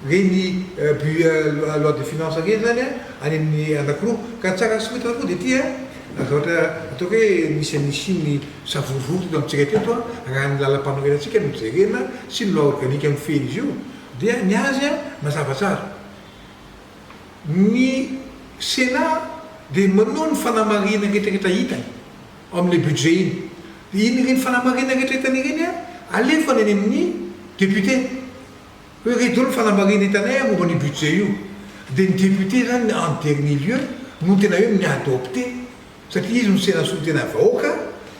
Ireny loi de finance ireny zany any amin'ny anankiroa. Ka ny tsara sy toetra koa dia ity an, zavatra ataoko hoe nisy nisian'ny savorovoro teto amintsika teto an, raha ny lalam-panorenantsika no jerena sy ny loi organique mifehy an'izy io dia ny azy an mazava tsara. Ny Sénat dia manao ny fanamarihana rehetrarehetra hitany ao amin'ilay budget iny. Dia iny ireny fanamarihana rehetra hitany ireny an, alefany any amin'ny député. Hoe re daholo ny fanamarihana hitanay momba an'io budget io. Dia ny député zany en dernier lieu no tena hoe mi-adopter satria izy no tena solontena vahoaka,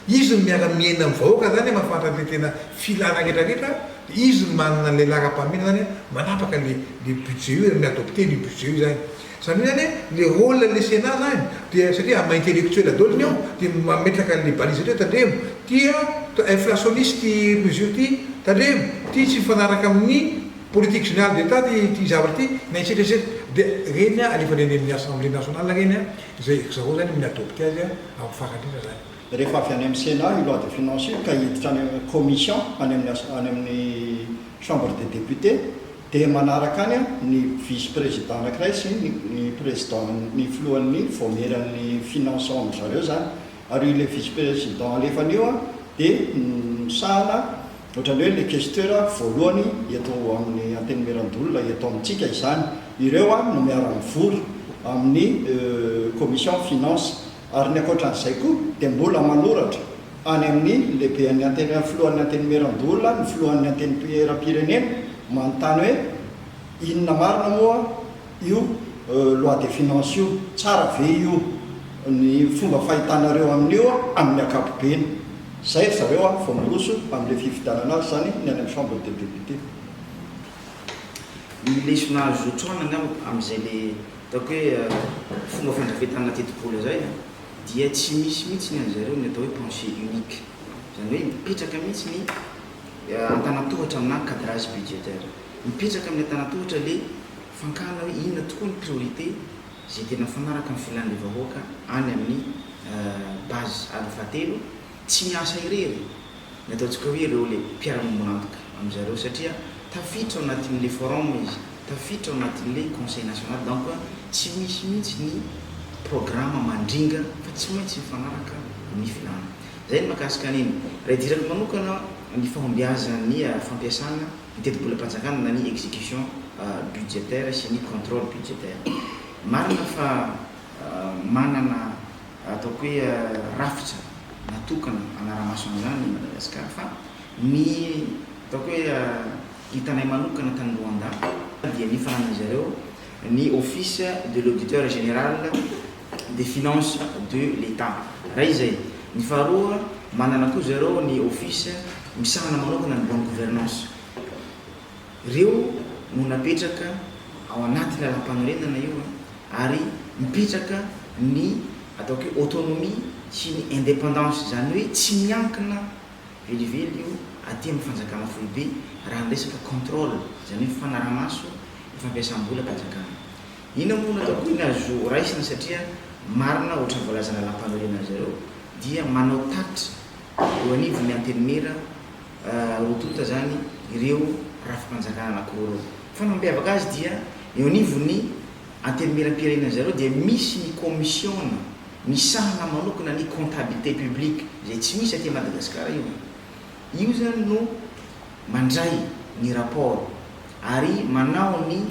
izy no miara-miaina amin'ny vahoaka zany mahafantatra an'ilay tena filana rehetra rehetra, dia izy no manana an'ilay laharam-pahamehana zany manapaka le le budget io, mi-adopter an'io budget io zany. Zany hoe zany le rôle an'le Sénat zany dia satria amin'ny maha intellectuel daholo ny ao dia mametraka an'le balise hoe tandremo ty a inflationniste ty mesure ty, tandremo ty tsy mifanaraka amin'ny politique générale d'Etat ty ty zavatra ty na etsetra etsetra dia reny a alefany any amin'ny assemblée nationale reny a izay zareo zany mi-adopter azy a amin'ny farany indrindra zany. Rehefa avy any amin'ny Sénat io loi de finance io ka hiditra any amin'ny commission any amin'ny any amin'ny chambre des députés Dia manaraka any ny vice président anakiray sy ny président ny filohan'ny vaomieran'ny finance ao amin-dry zareo izany. Ary io ilay vice président alefany io dia misahana ohatran'ny hoe ilay questeur voalohany eto amin'ny antenimierandoholona eto amintsika izany. Ireo no miara-mivory amin'ny commission finance. Ary ny ankoatran'izay koa dia mbola manoratra any amin'ny lehiben'ny Antenimiera, filohan'ny Antenimierandoholona, ny filohan'ny Antenimierampirenena manontany hoe inona marina moa io loi de finance io, tsara ve io, ny fomba fahitanareo amin'io amin'ny ankapobeny. Izay ry zareo vao miroso amin'ilay fifidianana azy izany ny any amin'ny chambre des députés. Ny lesona azo tsoahina angamba amin'izay le ataoko hoe fomba fandrafetana tetibola izay dia tsy misy mihitsy ny an'zareo ny atao hoe pensée unique. Izany hoe mipetraka mihitsy ny antanantohatra aminà cadrage budgétaire. Mipetraka amin'ny antanantohatra le fankana hoe inona tokoa ny priorité izay tena mifanaraka amin'ny filan'ilay vahoaka any amin'ny base. Ary ny fahatelo, tsy miasa irery ny ataontsika hoe ireo le mpiara-miombon'antoka amin-dry zareo satria tafiditra ao anatin'le forum izy, tafiditra ao anatin'le conseil national donc tsy misy mihitsy ny programa mandringa fa tsy maintsy mifanaraka amin'ny filàna. Izay ny mahakasika an'iny. Raha idirako manokana ny fahombiazan'ny fampiasana ny tetibolam-panjakana na ny exécution budgétaire sy ny contrôle budgétaire. Marina fa manana ataoko hoe rafitra natokana hanara-maso an'izany i Madagasikara fa ny ataoko hoe hitanay manokana tany Rwanda dia ny fananan'izy ireo ny Office de l'Auditeur Général des Finances de l'Etat. Iray izay. Ny faharoa, manana koa zareo ny Office misahana manokana ny bonne gouvernance. Ireo no napetraka ao anaty lalàmpanorenana io ary mipetraka ny ataoko hoe autonomie sy ny indépendance, izany hoe tsy miankina velively io aty amin'ny fanjakana foibe raha ny resaka contrôle, izany hoe fanarahamaso ny fampiasam-bolam-panjakana. Inona moa no ataoko hoe ny azo raisina satria marina ohatran'ny voalazan'ny lalàmpanorenana zareo dia manao tatitra eo anivon'ny antenimiera roa tonta izany ireo rafi-panjakana anankiroa ireo. Fa ny mampiavaka azy dia eo anivon'ny antenimieram-pirenena zareo dia misy ny komisiona misahana manokana ny comptabilité publique izay tsy misy aty Madagasikara io. Io izany no mandray ny rapport ary manao ny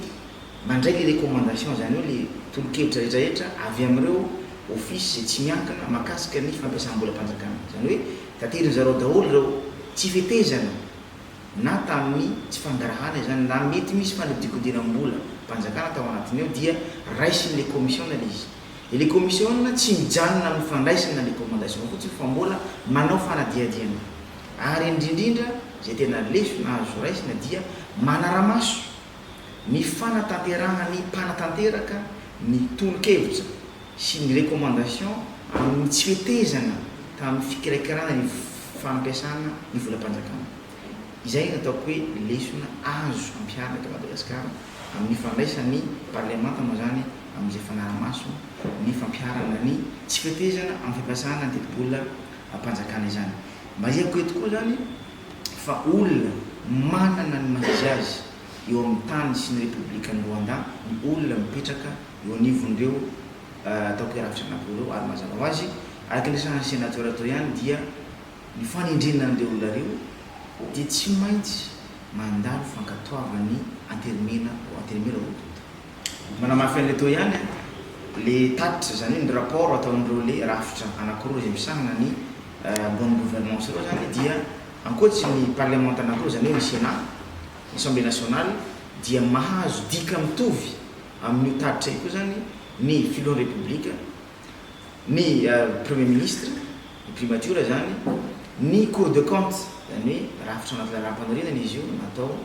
mandray le recommandation izany hoe le tolo-kevitra rehetra rehetra avy amin'ireo office izay tsy miankina mahakasika ny fampiasam-bolam-panjakana. Izany hoe taterin'ny zareo daholo ireo tsy fetezana na tamin'ny tsy fangarahana izany na mety misy fanodikodinam-bola mpanjakana tao anatiny ao dia raisin'ilay commission ilay izy. Ilay commission tsy mijanona amin'ny fandraisana ny recommandation fotsiny fa mbola manao fanadihadiana ary indrindrindra izay tena lesona azo raisina dia manaramaso ny fanatanterahan'ny mpanatanteraka ny tolo-kevitra sy ny recommandation amin'ny tsy fetezana tamin'ny fikirakirana ny fampiasana ny volam-panjakana. Izay no ataoko hoe lesona azo ampiharina eto Madagasikara amin'ny fandraisan'ny parlemanta moa izany amin'izay fanarahamaso ny fampiharana ny tsy fetezana amin'ny fampiasana ny tetibolam-panjakana izany. Marihako eto koa izany fa olona manana ny maha izy azy eo amin'ny tany sy ny Repoblikan'i Rwanda ny olona mipetraka eo anivon'ireo ataoko hoe rafitra anankiroa ireo ary mazava ho azy araka ny resahan'ny Sénateur teo ihany dia ny fanendrena an'ireo olona ireo dia tsy maintsy mandalo fankatoavan'ny anterimena anterimera roa tonta. Manamafy an'ilay teo ihany le tatitra, izany hoe ny rapport ataon'ireo le rafitra anankiroa izay misahana ny bonne gouvernance ireo izany dia ankoatry ny parlemanta anankiroa izany hoe ny Sénat, ny Assemblée nationale dia mahazo dika mitovy amin'io tatitra io koa izany ny filohan'ny Repoblika, ny Premier ministre, ny primature izany, ny Cour de compte, izany hoe rafitra anaty lalàm-panorenana izy io natao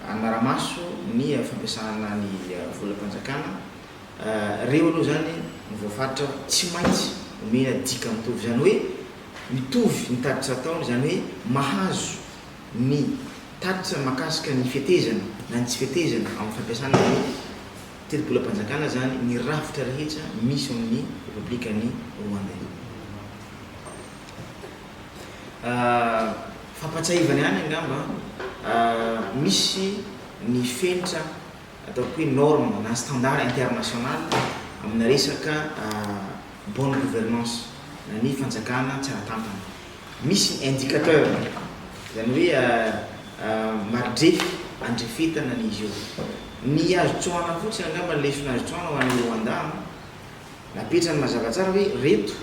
hanara-maso ny fampiasana ny volam-panjakana, ireo aloha izany no voafaritra tsy maintsy omena dika mitovy, izany hoe mitovy ny tatitra ataony, izany hoe mahazo ny tatitra mahakasika ny fetezana na ny tsy fetezana amin'ny fampiasana ny tetibolam-panjakana izany ny rafitra rehetra misy ao amin'ny Repoblikan'i Rwanda io. Fampahatsiahivana ihany angamba, misy ny fenitra ataoko hoe norme na standard international amina resaka bonne gouvernance na ny fanjakana tsara tantana. Misy ny indicateur, izany hoe maridrefy andrefetana ny izy io. Ny azo tsoahana fotsiny angamba ny lesona azo tsoahana ho an'i Rwanda, Napetrany mazava tsara hoe reto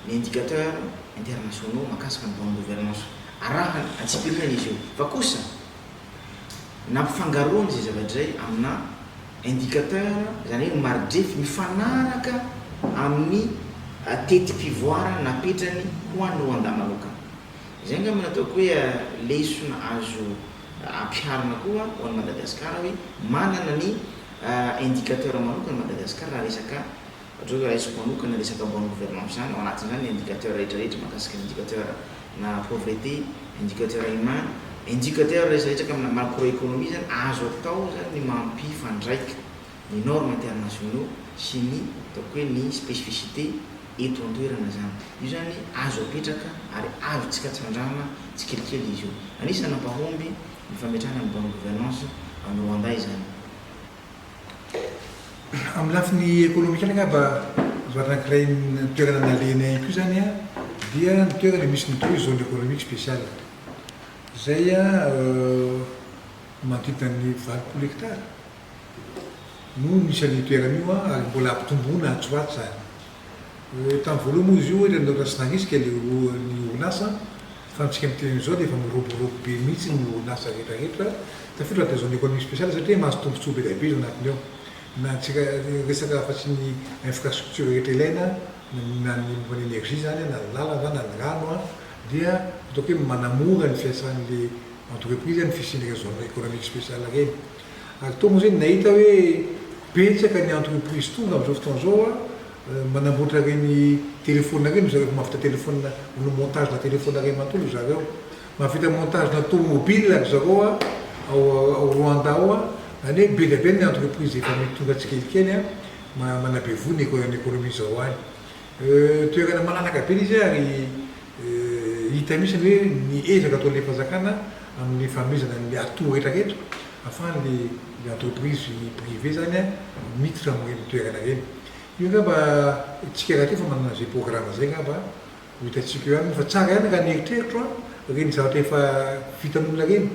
ny indicateurs internationaux mahakasika ny bonne gouvernance. Arahana antsipiriany izy io. Fa kosa nampifangaroany izay zavatra izay amina indicateur, izany hoe maridrefy mifanaraka amin'ny teti-pivoarana napetrany ho an'i Rwanda manokana. Izay angamba no ataoko hoe lesona azo. ampiharina koa ho an'i Madagasikara hoe manana ny indicateur manokana Madagasikara raha resaka ohatra hoe raisiko manokana resaka bonne gouvernance izany, ao anatin'izany ny indicateur rehetra rehetra mahakasika ny indicateur na pauvreté, indicateur humain, indicateur rehetra rehetra amina macroéconomie izany azo atao izany ny mampifandraika ny normes internationaux sy ny ataoko hoe ny spécificité eto an-toerana izany. Io izany azo apetraka ary azontsika trandrahana tsikelikely izy io. Anisan'ny nampahomby ny fametrahana ny bonne gouvernance any Rwanda izany. Amin'ny lafiny ekonomika angamba zavatra anankiray ny toerana nalehanay ihany koa izany dia ny toerana misy ny atao hoe zone économique spéciale izay manodidina ny 80 hectares no misy an'io toerana io ary mbola hampitomboina atsy ho atsy izany. Tamin'ny voalohany moa izy io ohatran'ny ohatran'ny tsy narisika ilay ny orinasa fa amintsika miteny izao dia efa miroborobo be mihitsy ny orinasa rehetra rehetra tafiditra anatin'ny zone économique spéciale satria mahazo tombontsoa be dia be izy ao anatiny ao na antsika resaka afa-tsy ny infrastructure rehetra ilaina na ny momba ny énergie izany na ny lalana na ny rano dia ataoko hoe manamora ny fiasan'ilay entreprise ny fisian'ireny zone économique spéciale ireny. Ary toa moa zay nahita hoe betsaka ny entreprise tonga amin'izao fotoana izao manamboatra ireny telephone ireny ry zareo, efa mahavita telephone manao montage na telephone iray manontolo ry zareo, mahavita montage na tomobile ry zareo ao ao Rwanda ao, izany hoe be dia be ny entreprise efa mety tonga tsikelikely manabe voa ny économie zareo any. Toerana malalaka be ilay izy ary hita mihitsy hoe ny ezaka ataon'ilay fanjakana amin'ny fanomezana an'ilay atout rehetra rehetra ahafahan'ilay entreprise privée izany miditra amin'ireny toerana ireny. Io angamba tsika rahateo efa manana izay programme izay angamba ho hitantsika eo ihany fa tsara ihany raha ny eritreritro an, ireny zavatra efa vitan'olona ireny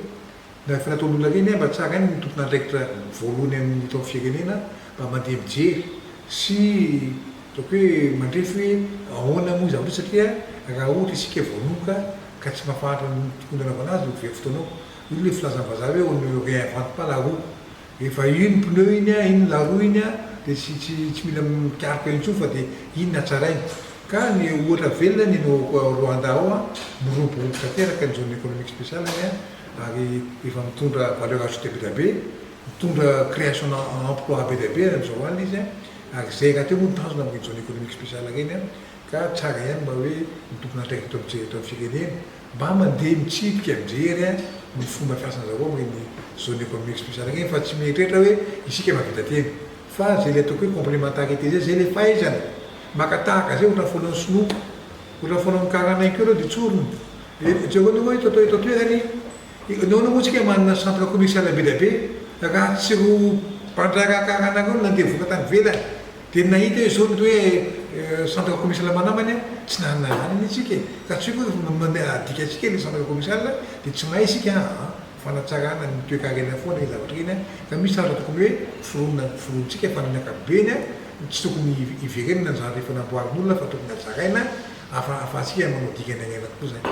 na efa nataon'olona ireny an, mba tsara ihany ny tompon'andraikitra voalohany amin'ny eto amin'ny firenena mba mandeha mijery sy ataoko hoe mandrefy hoe ahoana moa io zavatra io satria raha ohatra isika voanoka ka tsy mahafantatra ny tokony hanaovana azy ho very fotoana eo. Io ilay filazan'ny vazaha hoe on ne réinvente pas la roue. Efa iny pneu iny an, iny la roue iny an, dia tsy tsy tsy mila mikaroka intsony fa dia iny no hatsaraina. Ka ny ohatra velona ny any Rwanda ao an, miroborobo tanteraka ny zone économique spéciale any an, ary efa mitondra valeur ajoutée be dia be, mitondra création na emploi be dia be any amin'izao any ilay izy an, ary izay rahateo moa no tanjona amin'ireny zone économique spéciale ireny an, ka tsara ihany mba hoe ny tompon'andraikitra eto eto amin'ny firenena Mba mandeha mitsipika mijery ny fomba fiasan'zareo amin'ireny zone économique spéciale ireny fa tsy mieritreritra hoe isika mahavita tena. Fa zay ilay ataoko hoe complémentarité zay, zay ilay fahaizana. Maka tahaka zay ohatran'ny fanaon'ny sinoa, ohatran'ny fanaon'ny karana ihany koa ireo dia tsorina. Jereo anie hoe eto eto an-toerana e, nahoana moa tsika manana centre commercial be dia be raha tsy ireo mpandraharaha karana ireo no nandeha vola tany ivelany. Dia nahita hoe izao mety hoe centre commercial manamany an, tsy nanana izany anie tsika e, ka tsy hoe koa rehefa adika-tsika ilay centre commercial dia tsy mahay isika an, fanatsarana ny toekarena foana ireny zavatra ireny an, ka misy zavatra tokony hoe foronina foronintsika fa ny ankapobeny an, tsy tokony hiverenana ny zavatra efa namboarin'olona fa tokony hatsaraina ahafahantsika manao dingana haingana kokoa izany.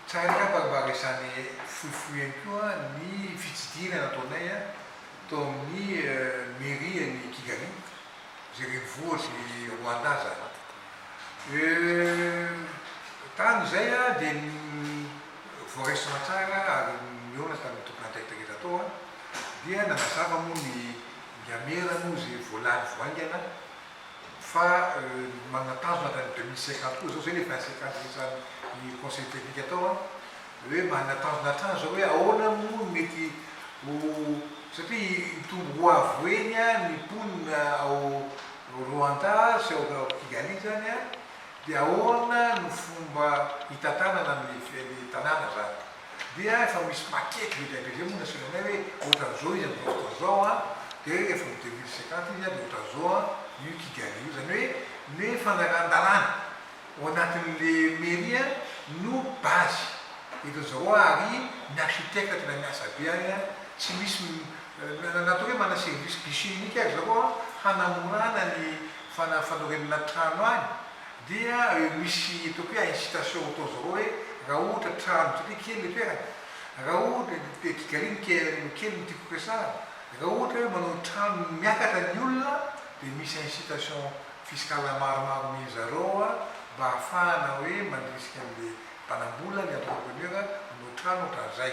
Tsara angamba mba resahana fohifohy ihany koa ny fitsidihana nataonay tao amin'ny mairie an'i Kigali, izay renivohitr'i Rwanda izany. Tany izay dia voaray soamantsara ary nihaona tamin'ny tompon'andraikitra rehetra tao dia nanazava moa ny Gamera moa izay voalany vao haingana fa manana tanjona hatrany 2050 koa zao, zay le 2050 resahan'ny conseil technique atao an, hoe manana tanjona hatrany zao hoe ahoana moa no mety ho, satria hitombo ho avo heny ny mponina ao Rwanda sy ao Kigali zany an, dia ahoana no fomba hitantanana an'le tanàna zany. Dia efa misy maquette be dia be zay moa nasehonay hoe ohatran'izao izy amin'izao fotoana izao an, dia rehefa amin'ny 2050 izy an dia ohatran'izao an io Kigali io, izany hoe ny hoe fanarahan-dalàna ao anatin'le mairie an no base eto zareo ary ny architecte tena miasa be any an, tsy misy na atao hoe manana service guichet unique ary zareo an hanamorana ny fanorenana trano any. Dia misy ataoko hoe incitation atao zareo hoe raha ohatra trano satria kely le toerana, raha ohatra de Kigali no kely no tiako resahana, raha ohatra hoe manao trano miakatra ny olona dia misy incitation fiscale maromaro omen zareo mba ahafahana hoe mandrisika anle mpanambola, le entrepreneur hanao. trano ohatran'izay.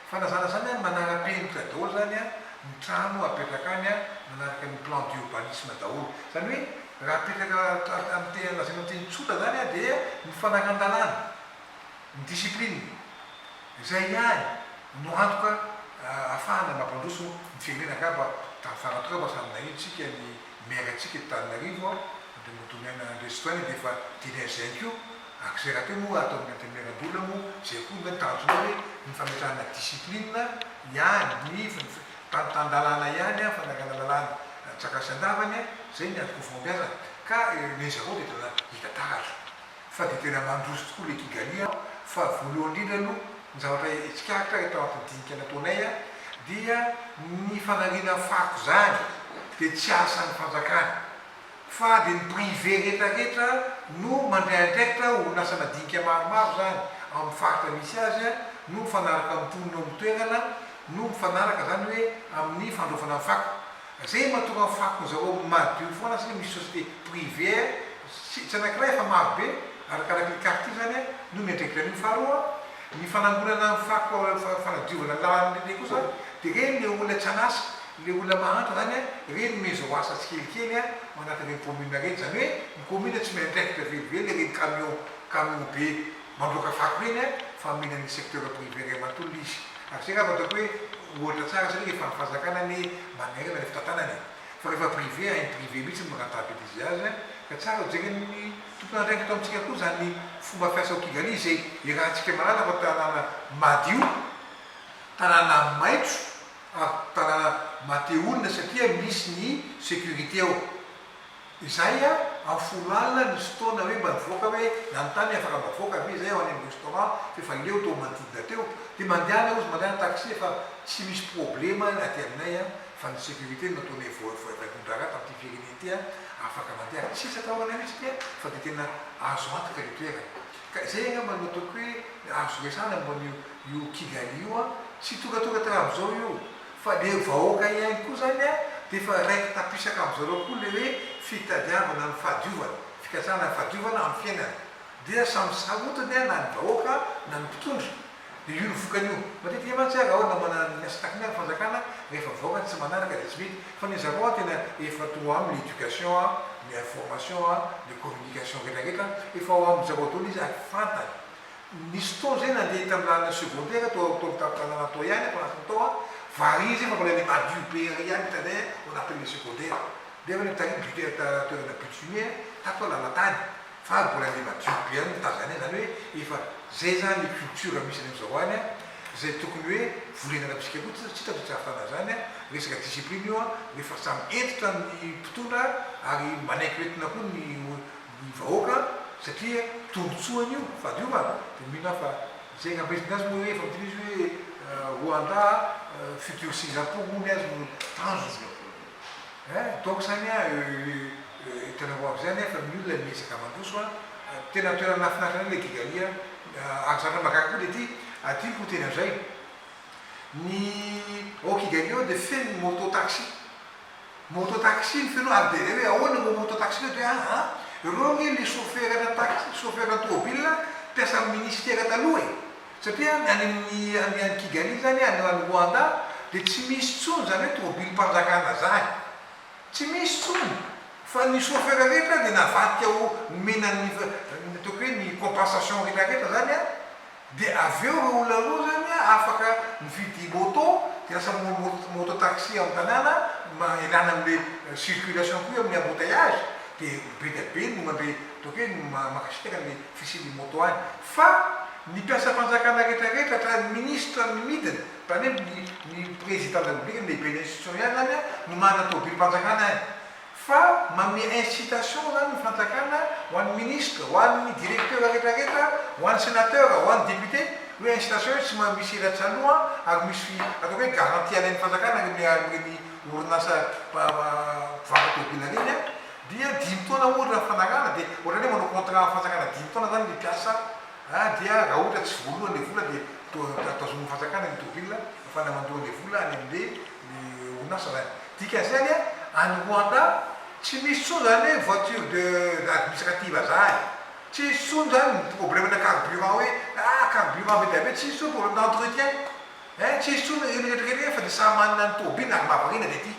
Fa na zany na zany an, manara-penitra daholo zany an ny trano apetraka any an, manaraka ny plan d'urbanisme daholo. Zany hoe raha apetraka amin'ny tena lazaina amin'ny teny tsotra zany an dia ny fanaran-dalàna, ny discipline, izay ihany no antoka ahafahana mampandroso ny firenena angamba tamin'ny farany teo angamba samy naheno tsika ny maire antsika eto Antananarivo an, Andriamatoa Miaina Andriasitohaina dia efa dimy azy ihany koa. Ary izay rahateo moa ato amin'ny Antenimierandoholona moa izay koa no tanjona hoe ny fametrahana discipline ihany, ny tan-dalàna ihany, fanarahana lalàna antsakany sy andavany, izay ny antoky ny fahombiazana. Ka ny zareo dia tena hita taratra fa dia tena mandroso tokoa ilay Kigali an! Fa voalohany indrindra aloha ny zavatra tsikaritra rehefa tao anatin'ny dinika nataonay dia ny fanariana fako izany dia tsy asan'ny fanjakana. Fa dia ny privé rehetra rehetra no mandray andraikitra, orinasa madinika maromaro izany amin'ny faritra misy azy no mifanaraka amin'ny mponina eo amin'ny toerana no mifanaraka izany hoe amin'ny fandraofana ny fako. Izay no mahatonga ny fakon zareo madio foana satria misy société privé tsy tsy anankiray fa maro be arakaraky ny quartier izany no miandraikitra an'io. Faharoa ny fanangonana ny fako fanadiovana ny lalana ireny kosa dia ireny le olona tsy an'asa Le olona mahantra zany an, ireny omezao asa tsikelikely an, ao anatin'ireny commune ireny, zany hoe ny commune tsy miandraikitra velively ireny camion camion be mandroaka fako ireny an, fa omena ny secteur privé iray manontolo ilay izy. Ary zay angamba ataoko hoe ohatra tsara satria rehefa ny fanjakana anie manerana ny fitantanana e, fa rehefa privé hain'ny privé mihitsy ny mi-rentabiliser azy an, ka tsara hojeren'ny tompon'andraikitra eto amintsika koa izany fomba fiasa ao Kigali izay iarahantsika mahalala fa tanàna madio, tanàna maitso, Ary tanàna maty olona satria misy ny sécurité ao. Izay a, amin'ny 10 alina nisy fotoana hoe mba nivoaka hoe nanontany hoe afaka mba voaka ve izay ao any amin'ny restaurant fa efa leo teo manodidina teo. Dia mandehana ozy mandehana taxi fa tsy misy problema aty aminay a, fa ny sécurité no nataonay voaingon-draharaha tamin'ity firenena ity a, afaka mandeha ary tsisy atahorana mihitsy aty a, fa dia tena azo antoka ilay toerana. Ka izay angamba no ataoko hoe azo resahana momba an'io Io Kigali io an, tsy tongatonga tramizao io, fa le vahoaka ihany koa zany an, de efa raiki-tapisaka amizareo koa le hoe fitadiavana ny fahadiovana, fikatsahana ny fahadiovana amin'ny fiainana. Dia samy sarotiny an na ny vahoaka na ny mpitondra. De io no vokany io. Matetika mantsy an, raha ohatra manana ny asa takina ny fanjakana, rehefa vahoaka tsy manaraka de tsy mety. Fa ny zareo an tena efa to aminy l'éducation an, ny information an, ny communication rehetra rehetra, efa ao amizareo daholo izy ary fantany. Nisy fotoana izay nandeha tamin'ny lalana secondaire tao tao amin'ny tampon-tanàna tao ihany ato anatiny tao an, variana izay fa mbola ilay madio be ery ihany hitanay ao anatin'ilay secondaire. Nefa ny tary bute toerana bitumé tato lalan-tany fa mbola ilay madio be ihany no tazanay, izany hoe efa izay izany ilay culture misy any amin'izao any an, izay tokony hoe volena any amintsika koa tsy hitako izay tsy ahavitana an'izany an, resaka discipline io an, rehefa samy hentitra ny mpitondra ary manaiky ho entina koa ny ny vahoaka satria tombotsoany io fahadiovana dia mino aho fa izay angamba izy ny azy moa hoe efa miteny izy hoe Rwanda futur Singapour hono ny azy no tanjony eh donc zany a hitanareo avy izay nefa ny olona miezaka mandroso a tena toerana nahafinaritra anay ilay Kigali a ary zavatra mahagaga koa dia ity adinoko ny teny amin'izay ny ao Kigali ao dia feno moto taxi Moto taxi ny feno ary dia hoe ahoana ireo moto taxi ireo dia hoe aa ireo ange le chauffeur na taxi chauffeur na tomobil mpiasan'ny ministera taloha e! Satria any amin'ny any any Kigali zany any any Rwanda dia tsy misy intsony zany hoe tomobilim-panjakana zany tsy misy intsony fa ny chauffeur rehetra dia navadika ho nomena ny ny ataoko hoe ny compensation rehetra rehetra zany an! Dia avy eo ireo olona ireo zany afaka mividy moto dia lasa moto taxi ao an-tanàna mba hialana amin'le circulation koa amin'ny embouteillage dia be dia be no mandre ataoko hoe mankasitraka an'le fisian'ny moto any fa ny mpiasam-panjakana rehetra rehetra hatramin'ny ministra ny midina izany hoe ny ny président de la république ny lehiben'ny institution ihany zany no manana tomobilim-panjakana any Fa manome incitation zany ny fanjakana ho an'ny ministre, ho an'ny directeur rehetra rehetra, ho an'ny senateur, ho an'ny député, hoe incitation hoe tsy maha misy ela tsy aloha ary misy ataoko hoe garantie alain'ny fanjakana amin'ireny orinasa mpivarotra tôbila ireny an, dia dimy taona ohatra ny fanarahana dia ohatran'ny hoe manao contrat amin'ny fanjakana dimy taona zany ny mpiasa dia raha ohatra tsy voaloa ilay vola dia tazomin'ny fanjakana ny tôbila afahana mandoa ilay vola any amin'ilay orinasa zany. Dikan'izay anie any Rwanda tsy misy intsony zany hoe voiture de administrative zany, tsy hisy intsony zany ny problème-na carburant hoe ah! carburant be dia be, tsisy intsony problème d'entretien hein, tsisy intsony ireny rehetra rehetra ireny fa dia samy manana ny tôbily ary mahavariana dia ity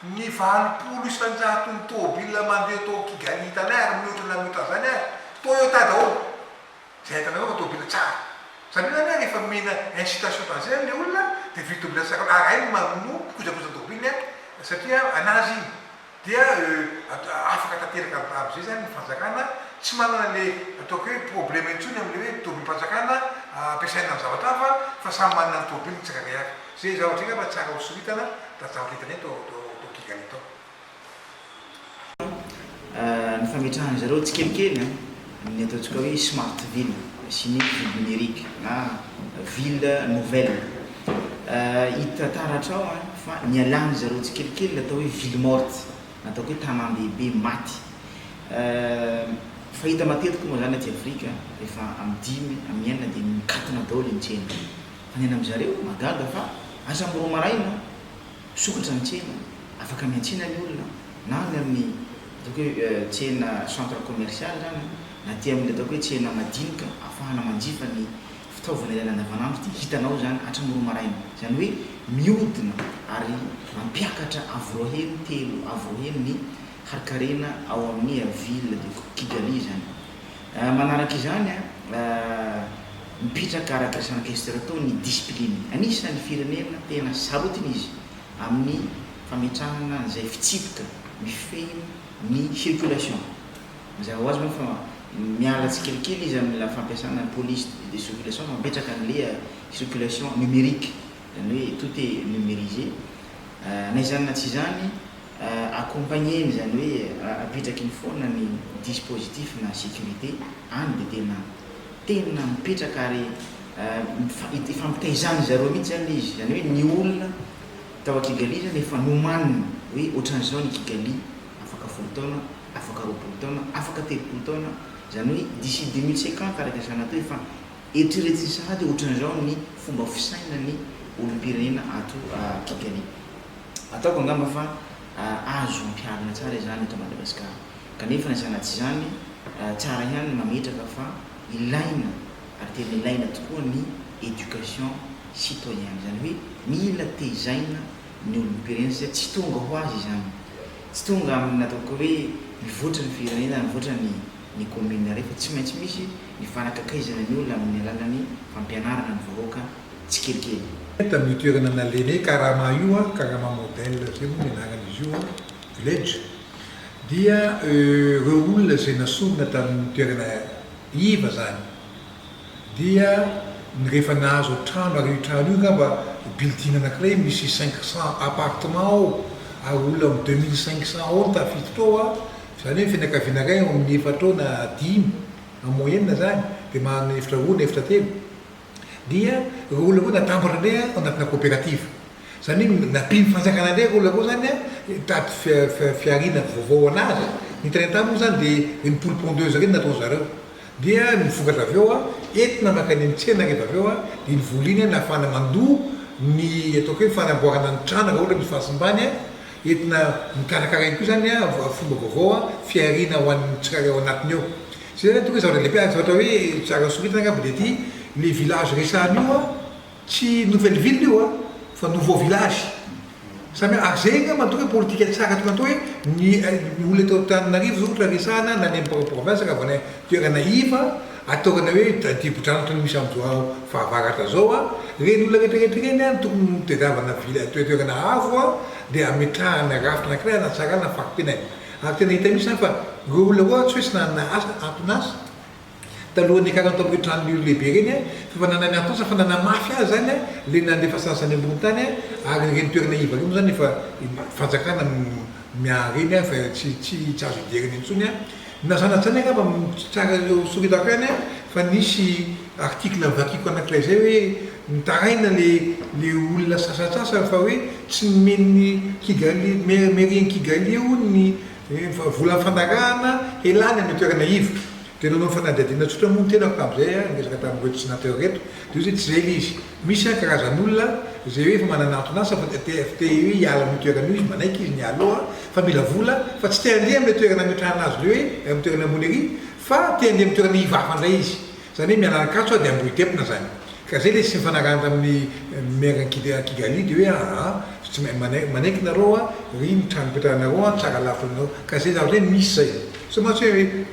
ny 80% ny tôbily mandeha eto Kigali hitanay ary mihoatra na mihoatra an'izany ary Toyota daholo. Izay hitanareo fa tôbily tsara. Izany hoe izany an, rehefa omena incitation ohatran'izay izany ilay olona dia mividy tôbily tsara ary hainy manoa mikojakoja ny tôbiliny an, satria an'azy iny. Dia afaka tanteraka amin'izay izany ny fanjakana, tsy manana ilay ataoko hoe problème intsony amin'ilay hoe tôbilim-panjakana ampiasaina amin'ny zavatra hafa fa samy manana ny tôbiliny tsirairay avy. Izay zavatra izay angamba tsara ho soritana raha zavatra hitanay tao tao Kigali tao. Ny fametrahan-dry zareo tsikelikely ny ataontsika hoe smart ville sy ny ville numérique na ville nouvelle. Hita taratra ao fa nialàn-dry zareo tsikelikely ny atao hoe ville morte na ataoko hoe tanàn-dehibe maty. Fahita matetika moa izany aty Afrika rehefa amin'ny dimy, amin'ny enina dia mikatona daholo ny tsena. Fa ny any amin-dry zareo mahagaga fa asa amin'ny roa maraina. Misokatra ny tsena, afaka miantsena ny olona na any amin'ny ataoko hoe tsena centre commercial izany na aty amin'ny ataoko hoe tsena madinika ahafahana manjifa ny fitaovana ilaina andavanandro dia hitanao izany hatramin'ny roa maraina. Izany hoe mihodina ary mampiakatra avo roa heny, telo avo roa heny ny harinkarena ao amin'ny ville de Kigali izany. Manaraka izany, mipetraka araka ny saran-kesitra tao ny discipline. Anisan'ny firenena tena sarotiny izy amin'ny fametrahana an'izay fitsipika mifehy ny circulation. Mazava ho azy moa fa miala tsikelikely izy amin'ilay fampiasana ny police de circulation fa mipetraka an'ilay circulation numérique, izany hoe tout est numérisé. Na izany na tsy izany, Accompagner-ny izany hoe apetraky ny foana ny dispositif na sécurité any dia tena tena mipetraka ary ifampitaizan'ny zareo mihitsy izany ilay izy, izany hoe ny olona tao a Kigali izany efa nomaniny hoe ohatran'izao ny Kigali afaka folo taona, afaka 20 taona, afaka 30 taona, izany hoe d'ici 2050 araka izany atao efa eritreretiny sahady ohatran'izao ny fomba fisainan'ny olom-pirenena ato Kigali. Ataoko angamba fa azo ampiharina tsara izany eto Madagasikara. Kanefa na izany na tsy izany, tsara ihany ny mametraka fa ilaina ary tena ilaina tokoa ny éducation citoyenne. Izany hoe mila tezaina ny olom-pirenena satria tsy tonga ho azy izany. Tsy tonga amin'ny ataoko hoe mivoatra ny firenena, mivoatra ny ny commune iray fa tsy maintsy misy ny fanakakaizana ny olona amin'ny alalan'ny fampianarana ny vahoaka tsikelikely. Tamin'io toerana nalehanay Karama io an, Karama Model zay moa ny anaran'izy io an, village, dia ireo olona izay nasorina tamin'ny toerana iva zany dia ny rehefa nahazo trano ary io trano io angamba building anankiray misy 500 appartement ao ary olona amin'ny 2500 ao no tafiditra ao an, izany hoe fianakaviana iray eo amin'ny efatra eo na dimy en moyenne zany dia manana efitra roa na efitra telo. dia ireo olona ireo natambatra indray ao anatina coopérative. Izany hoe nampian'ny fanjakana indray ireo olona ireo izany hitady fihariana vaovao ho an'azy. Ny hitanay tany moa izany dia ireny poule pondeuse ireny nataon-dry zareo. Dia ny vokatra avy eo entina mankany amin'ny tsena rehefa avy eo dia iny vola iny nahafahana mandoa ny ataoko hoe fanamboarana ny trano raha ohatra misy fahasimbany, entina mikarakara ihany koa izany fomba vaovao fihariana ho an'ny tsirairay ao anatiny ao. Zay zany tonga zavatra lehibe ary zavatra hoe tsara soritana angamba dia ity le village resahana io an, tsy nouvelle ville io an, fa nouveau village. Samy ary zay angamba no tonga hoe politika tsara tokony atao hoe ny ny olona eto Antananarivo zao ohatra resahana na any amin'ny province raha vao any toerana iva ataovana hoe dibo-drano toy ny misy amin'izao fahavaratra zao an, ireny olona rehetra rehetra ireny an tokony tadiavana villa toerana avo an dia ametrahana rafitra anankiray hanatsarana ny fari-piainany. Ary tena hita mihitsy izany fa ireo olona ireo tsy hoe tsy nanana asa, anton'asa, talohan'ny niakarany tao amin'ireo trano lehibe ireny, fa efa nanana ny anton'asa fa nanamafy azy izany ilay nandefa azy tany ambony tany, ary ireny toerana iva ireny moa izany efa fanjakana no miahy ireny fa tsy tsy azo idirana intsony. Na izany na tsy izany angamba tsy tsara soritako ihany fa nisy article novakiako anankiray izay hoe Mitaraina le le olona sasantsasany fa hoe tsy nomen'ny Kigali, mairie-n'i Kigali hono ny vola nifanarahana helany amin'ny toerana iva. Dia nanao fanadihadiana tsotra moa ny tenako tamin'izay aho, niresaka tamin'ireto sénateur ireto, dia hoy izy hoe tsy izay ilay izy. Misy an karazan'olona izay hoe efa manana anton'asa fa te te hoe hiala amin'io toerana io izy, manaiky izy ny hiala eo an, fa mila vola, fa tsy te handeha amin'ilay toerana ametrahana azy ilay hoe amin'ny toerana ambony ery, fa te handeha amin'ny toerana iva hafa indray izy. Izany hoe miala an'Ankatso dia Ambohidempona izany. Ka izay ilay tsy nifanarahana tamin'ny maire Kigali dia hoe aa tsy manaiky nareo a, ry ny trano ipetrahanareo an, tsara lavitra noho nareo. Ka izay zavatra hoe misy izay. Sao mantsy hoe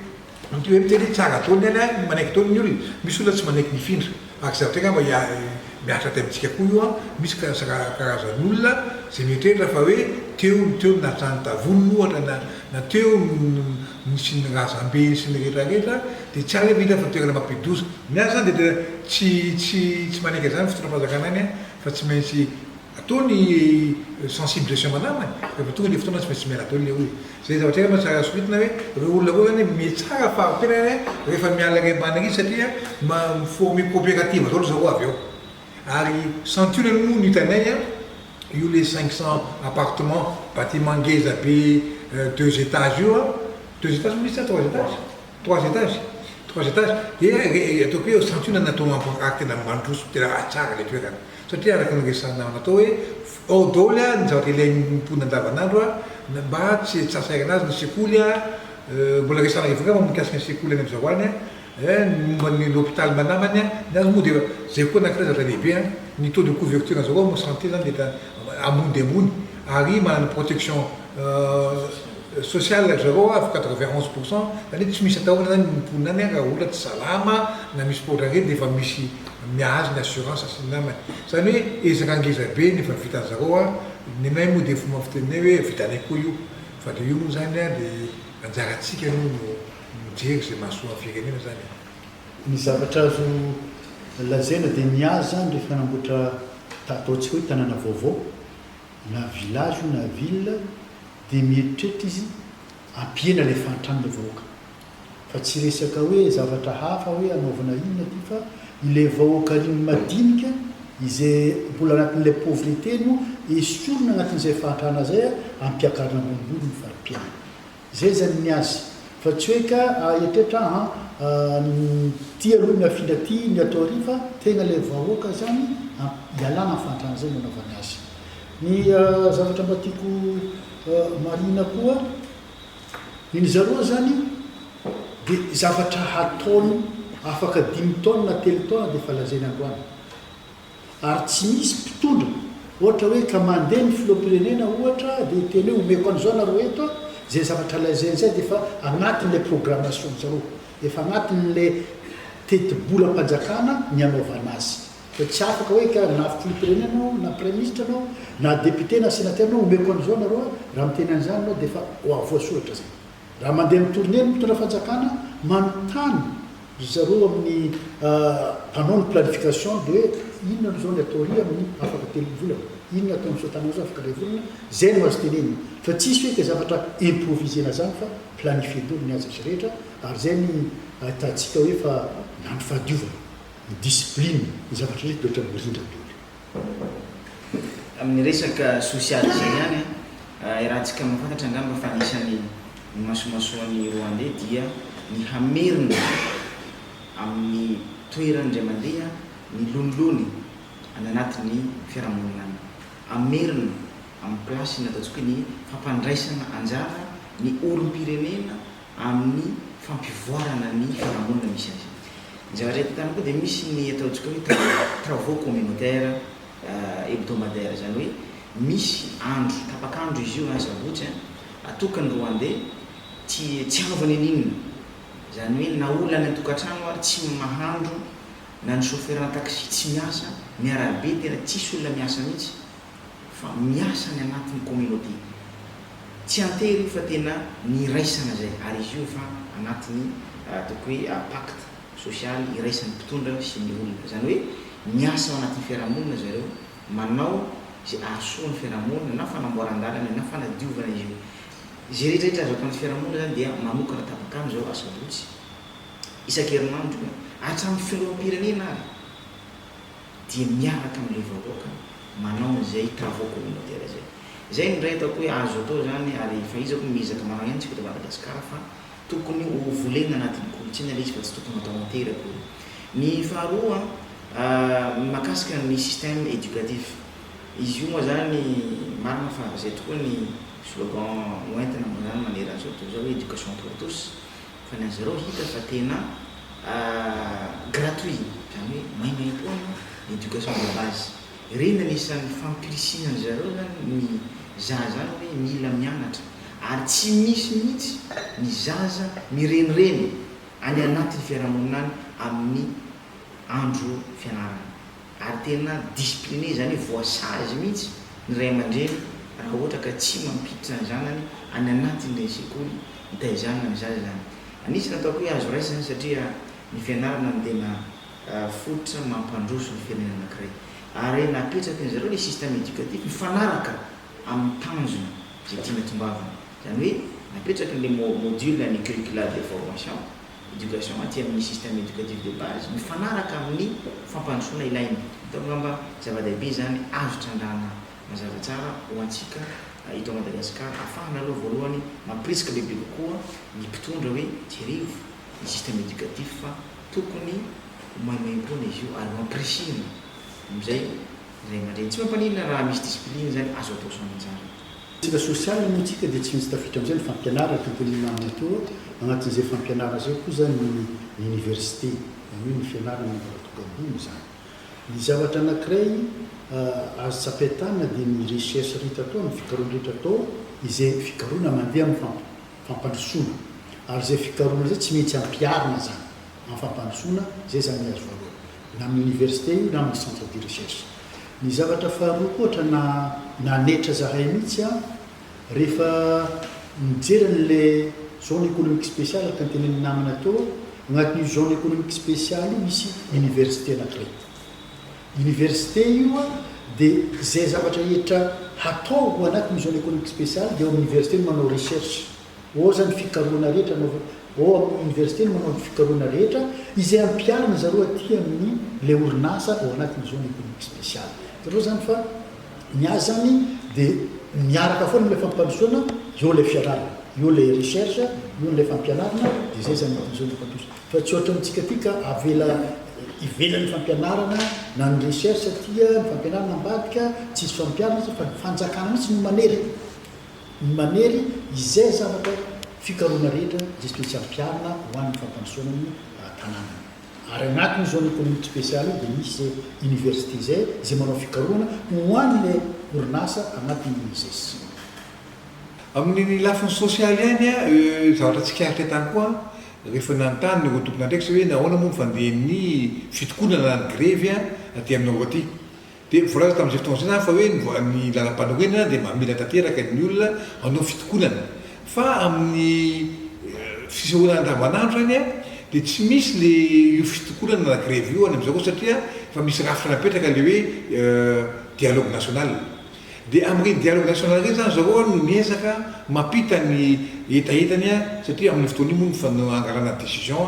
hoe miteny hoe tsara daholo ny any an, manaiky daholo ny olona. Misy olona tsy manaiky ny hifindra. Araka izay zavatra angamba mihatra aty amintsika koa io an, misy karazan'olona izay mieritreritra fa hoe teo teo no nahatrany tavoniny ohatra na na teo no nisy ny razambe sy ny rehetra rehetra dia tsy ary hita fa toerana mampidi-doza. Ny azy izany dia tena tsy tsy tsy manaiky an'izany ny fitondram-panjakana any an, fa tsy maintsy atao ny sensibilisation manamany, rehefa tonga ilay fotoana tsy maintsy miala daholo ilay olona. Izay zavatra izay angamba tsara soritina hoe ireo olona ireo izany mihatsara fari-piainana rehefa miala any ambany ary satria mi-former coopérative daholo zareo avy eo. Ary santionany moa no hitanay an, io le 500 appartements, bâtiment ngeza be deux étages io an, deux étages moa izy sa trois étages? Trois étages, trois étages, dia ataoko hoe santionany natao ary tena mandroso tena tsara ilay toerana. Satria araka ny resahan'ny namana tao hoe ao daholo ny zavatra ilain'ny mponina andavanandro mba tsy tsy hahasahirana azy ny sekoly, mbola resahana eto angamba mikasika ny sekoly any amin'izao any, ny momba ny l'hôpital manamany, ny azy moa dia izay koa anankiray zavatra lehibe, ny taux de couverture an'izao ao amin'ny santé zany dia ambony dia ambony ary manana protection Social ry zareo avo 91 pourcent, zany hoe tsy misy atahorana zany ny mponina any raha olona tsy salama na misy problème reny dia efa misy miahazo ny assurance sy ny namany. Zany hoe ezaka ngeza be ny efa vitan zareo an, ny anay moa dia fomba fiteninay hoe vitanay koa io fa dia io moa zany an dia anjarantsika aloha no mijery izay mahasoa ny firenena zany e. Ny zavatra azo lazaina dia ny azy zany rehefa hanamboatra ataontsika hoe tanàna vaovao na village io na ville dia mieritreritra izy hampihena ilay fahantran'ilay vahoaka. Fa tsy resaka hoe zavatra hafa hoe hanaovana inona ity fa ilay vahoaka ry madinika izay mbola anatin'ilay pauvreté no esorina anatin'izay fahantrana izay hampiakarina ambonimbony ny fari-piainana. Zay zany ny azy fa tsy hoe ka eritreritra an ty aloha ny afindra ty ny atao ary fa tegna le vahoaka zany ialana am fahantrana zay no anaovany azy. Ny zavatra mba tiako marihina koa ny zareo zany de zavatra hataony afaka dimy taona na telo taona de efa lazainy androany. Ary tsy misy mpitondra, ohatra hoe ka mandeha ny filoham-pirenena ohatra dia hiteny hoe omeko an'izao nareo eto a, izay zavatra lazainy izay dia efa anatin'ilay programmation zareo, efa anatin'ilay tetibolam-panjakana ny hanaovana azy. Fa tsy afaka hoe ka na filoham-pirenena anao, na praiminisitra anao, na député na sénateur anao omeko an'izao nareo a, raha miteny an'izany anao dia efa voasoratra izay. Raha mandeha amin'ny tournée ny mpitondra fanjakana, manontany ry zareo amin'ny mpanao ny planification dia hoe inona no izao ny atao ry amin'ny afaka telo volana, inona atao amin'izao tanàna izao afaka iray volana, izay no azo tenenina. Fa tsisy hoe ka zavatra improviser-na izany fa planifier daholo ny azy izy rehetra ary izay ny ahitantsika hoe fa na ny fahadiovana, ny discipline, ny zavatra rehetra dia ohatran'ny mirindra daholo. Amin'ny resaka sosialy izay ihany, iarahantsika mahafantatra angamba fa anisan'ny nimasomasoan'ny Rwandais dia ny hamerina amin'ny toerany indray mandeha ny lonilony any anatin'ny fiarahamonina any. Hamerina amin'ny place-ny ataontsika hoe ny fampandraisana anjara ny olom-pirenena amin'ny fampivoarana ny fiarahamonina misy azy. Ny zavatra hita tany koa dia misy ny ataontsika hoe travaux communautaires hebdomadaires, izany hoe misy andro, tapak'andro izy io na sabotsy an, atokan'ny Rwandais tsy tsy hanaovany an'inona, izany hoe na olona any an-tokantrano ary tsy mahandro, na ny chauffeur-na taxi tsy miasa, ny arabe tena tsisy olona miasa mihitsy. fa miasa ny anatin'ny communauté. Tsy antery io fa tena niraisana izay ary izy io efa anatin'ny ataoko hoe pacte social iraisan'ny mpitondra sy ny olona. Izany hoe miasa ao anatin'ny fiarahamonina zareo, manao izay ahasoa ny fiarahamonina na fanamboaran-dalana io na fanadiovana izy io. Izay rehetra rehetra azo atao anaty fiarahamonina izany dia manokana tapak'andro zareo asabotsy isan-kerinandro io hatramin'ny filoham-pirenena ary. dia miaraka amin'ilay vahoaka manao an'izay travaux communautaires izay. Izay no indray ataoko hoe azo atao izany ary efa izako miezaka manao ihany tsika eto Madagasikara fa tokony ho volena anatin'ny kolontsaina ilay izy fa tsy tokony ho atao an-tery akory. Ny faharoa mahakasika ny système éducatif. Izy io moa izany marina fa izay tokoa ny slogan hoentina moa izany manerana izao tontolo izao hoe éducation pour tous fa ny an'zareo hita fa tena. Gratuit, izany hoe maimaimpoana ny éducation de base. Ireny anisan'ny fampirisihan-dry zareo izany ny zaza any hoe mila mianatra. Ary tsy misy mihitsy ny zaza mirenireny any anatin'ny fiarahamonina any amin'ny andro fianarana. Ary tena discipliné, izany hoe voasazy mihitsy ny ray aman-dreny raha ohatra ka tsy mampiditra ny zanany any anatin'ireny sekoly itaizana ny zaza izany. Anisan'ny ataoko hoe azo raisina izany satria ny fianarana no tena fototra mampandroso ny firenena anankiray. Ary napetraky ny zareo ilay système éducatif mifanaraka amin'ny tanjona izay tiana tombavina. Izany hoe napetraky ny le module ny curricula de formation, éducation aty amin'ny système éducatif de base mifanaraka amin'ny fampandrosoana ilaina. Ataoko angamba zava-dehibe izany azo trandrahana mazava tsara ho antsika eto Madagasikara ahafahana aloha voalohany mampirisika bebe kokoa ny mpitondra hoe jerevo ny système éducatif fa tokony ho maimaimpoana izy io ary ho ampirisihina amin'izay ny ray aman-dreny. Tsy mampaninona raha misy discipline izany azo atao soamantsara. Resaka sosialy moa tsika dia tsy maintsy tafiditra amin'izay ny fampianarana toy ny tenin'ny namana teo, anatin'izay fampianarana izay koa izany ny université, izany hoe ny fianarana ambaratonga ambony izany. Ny zavatra anankiray azo tsapain-tanana dia ny recherche rehetra atao, ny fikarohana rehetra atao, izay fikarohana mandeha amin'ny fampandrosoana. Ary izay fikarohana izay tsy maintsy ampiharina izany amin'ny fampandrosoana, izay izany ny azo voalohany. Na amin'ny université io na amin'ny centre de recherche. Ny zavatra faharoa koa ohatra na nanetra zahay mihitsy an, rehefa mijery an'le zone économique spéciale araka ny tenenin'ny namana teo, agnatin'io zone économique spéciale io misy université anakiray. Université io an dia zay zavatra rehetra hatao ao anatin'io zone économique spéciale dia ao amin'ny université no manao recherche. Ao zany fikarohana rehetra anaovana, ao amin'ny université no manao ny fikarohana rehetra izay ampiharina zareo aty amin'ny ilay orinasa ao anatin'ny zone économique spéciale. Hitanareo zany fa ny azy zany dia miaraka foana amin'ilay fampandrosoana, eo ilay fianarana, eo ilay recherche, eo ilay fampianarana, dia izay zany anatin'ny zone fampandrosoana. Fa tsy ohatra amintsika aty ka avela ivelan'ny fampianarana na ny recherche aty, ny fampianarana ambadika, tsisy fampiharana fa ny fanjakana mihitsy no manery. Ny manery izay zavatra fikarohana rehetra izay tsy maintsy ampiharina ho an'ny fampandrosoana ny tanàna. Ary anatin'io zone économique spéciale io dia misy izay université izay izay manao fikarohana ho an'ilay orinasa anatin'ny ZES. Amin'ny lafiny sosialy ihany, zavatra tsikaritra tany koa, rehefa nanontany ireo tompon'andraikitra hoe nahoana moa ny fandehan'ny fitokonana na ny grevy aty aminareo aty. Dia voalaza tamin'izay fotoana izay izany fa hoe ny lalampanorenana dia mamela tanteraka ny olona hanao fitokonana. Fa amin'ny fisehoana andavanandro izany dia tsy misy le io fitokonana na grevy io any amin'izao koa satria efa misy rafitra napetraka le hoe dialogue national. Dia amin'ireny dialogue national ireny izany zareo no miezaka mampita ny hetahetany satria amin'io fotoana io moa no angalana décision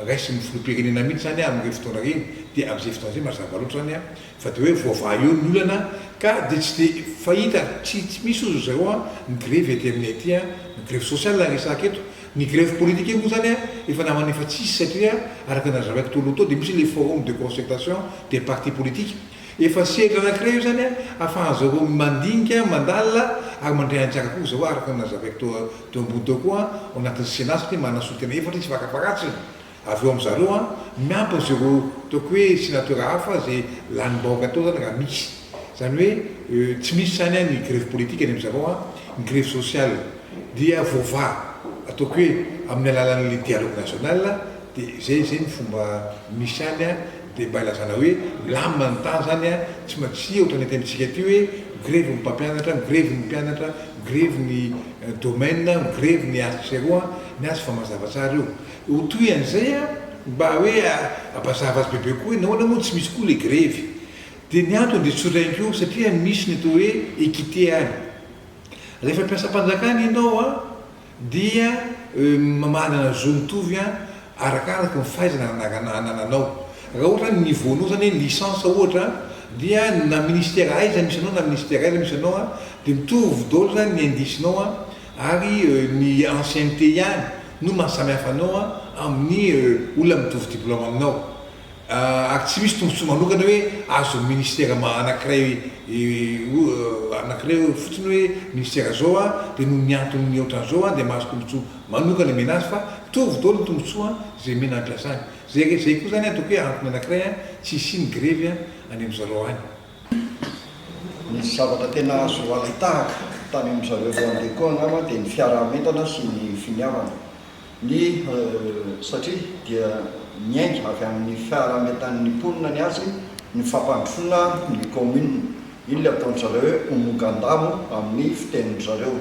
raisin'ny filoham-pirenena mihitsy izany amin'ireny fotoana ireny. Dia amin'izay fotoana izay mazava loatra izany fa dia hoe voavaha eo ny olana ka dia tsy dia fahita ary tsy tsy misy hozy ry zareo an ny grevy aty aminay aty an, ny grevy sociale no resahako eto, ny grevy politique moa izany an efa namana efa tsisy satria araka ny nazavaiko teo aloha teo dia misy ilay forum de concertation des partis politiques efa sehatra anankiray io izany an ahafahan-dry zareo mandinika, mandalina ary mandray anjara koa ry zareo araka ny nazavaiko teo teo ambony teo koa ao anatin'ny sénat satria manana solontena efatra izy fakafakatsiny. Avy eo amin'zareo an, miampy ny zero ataoko hoe sénateur hafa zay lanim-bahoaka tao zany raha misy. Zany hoe tsy misy zany an ny grevy politique any amin'zareo an, ny grevy sociale dia voavaha ataoko hoe amin'ny alalan'le dialogue national dia zay zay ny fomba misy any an, dia mba ilazana hoe milamina ny tany zany an, tsy ma tsy ohatran'ny aty amintsika aty hoe migrevy ny mpampianatra, migrevy ny mpianatra, migrevy ny domaine, migrevy ny atsy sy aroa, ny azy fa mazava tsara io. Ho toy an'izay an, mba hoe hampazava azy bebe kokoa hoe nahoana moa tsy misy koa ilay grevy. Dia ny antony dia tsotra ihany koa satria misy ny atao hoe équité any. Rehefa mpiasam-panjakana ianao an, dia manana zo mitovy an, arakaraka ny fahaizana anananao. Raha ohatra ny niveau-nao izany hoe licence ohatra dia na ministère aiza misy anao na ministère aiza misy anao an, dia mitovy daholo izany ny indice-nao an, ary ny ancienneté ihany no maha samy hafa anao amin'ny olona mitovy diplôme aminao. Ary tsy misy tombontsoa manokana hoe azon'ny ministera anankiray anankiray fotsiny hoe ministera zao dia noho ny antony ohatran'izao dia mahazo tombontsoa manokana omena azy fa mitovy daholo ny tombontsoa izay omena ny mpiasa any. Zay zay koa zany ataoko hoe antony anankiray tsy hisian'ny grevy any amin-dry zareo any. Ny zavatra tena azo alain-tahaka tany amin-dry zareo Rwandais koa angamba dia ny fiaraha-mientana sy ny finiavana. Ny satria dia miainga avy amin'ny fiaraha-mientan'ny mponina ny azy ny fampandrosoana ny kaominina. Iny ilay ataon-dry zareo hoe umugandamo amin'ny fitenin-dry zareo.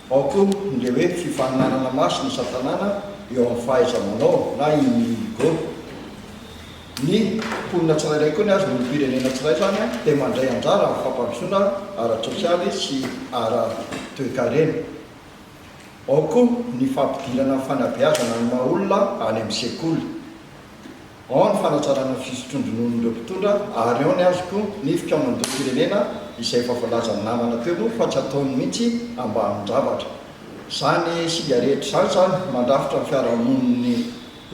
Ao koa ilay hoe fifaninanana masina isan-tanàna eo amin'ny fahaiza-manao na imihigo. Ny mponina tsirairay koa ny azy, ny olom-pirenena tsirairay izany dia mandray anjara amin'ny fampandrosoana ara-tsosialy sy ara-toekarena. Ao koa ny fampidirana ny fanabeazana ny maha olona any amin'ny sekoly. Ao ny fanatsarana ny fisotroan-drononon'ireo mpitondra ary ao ny azy koa ny fikaonandoham-pirenena izay efa voalazan'ny namana teo moa fa tsy ataony mihitsy ambanin-javatra. Izany singa rehetra izany izany mandrafitra ny fiarahamonin'ny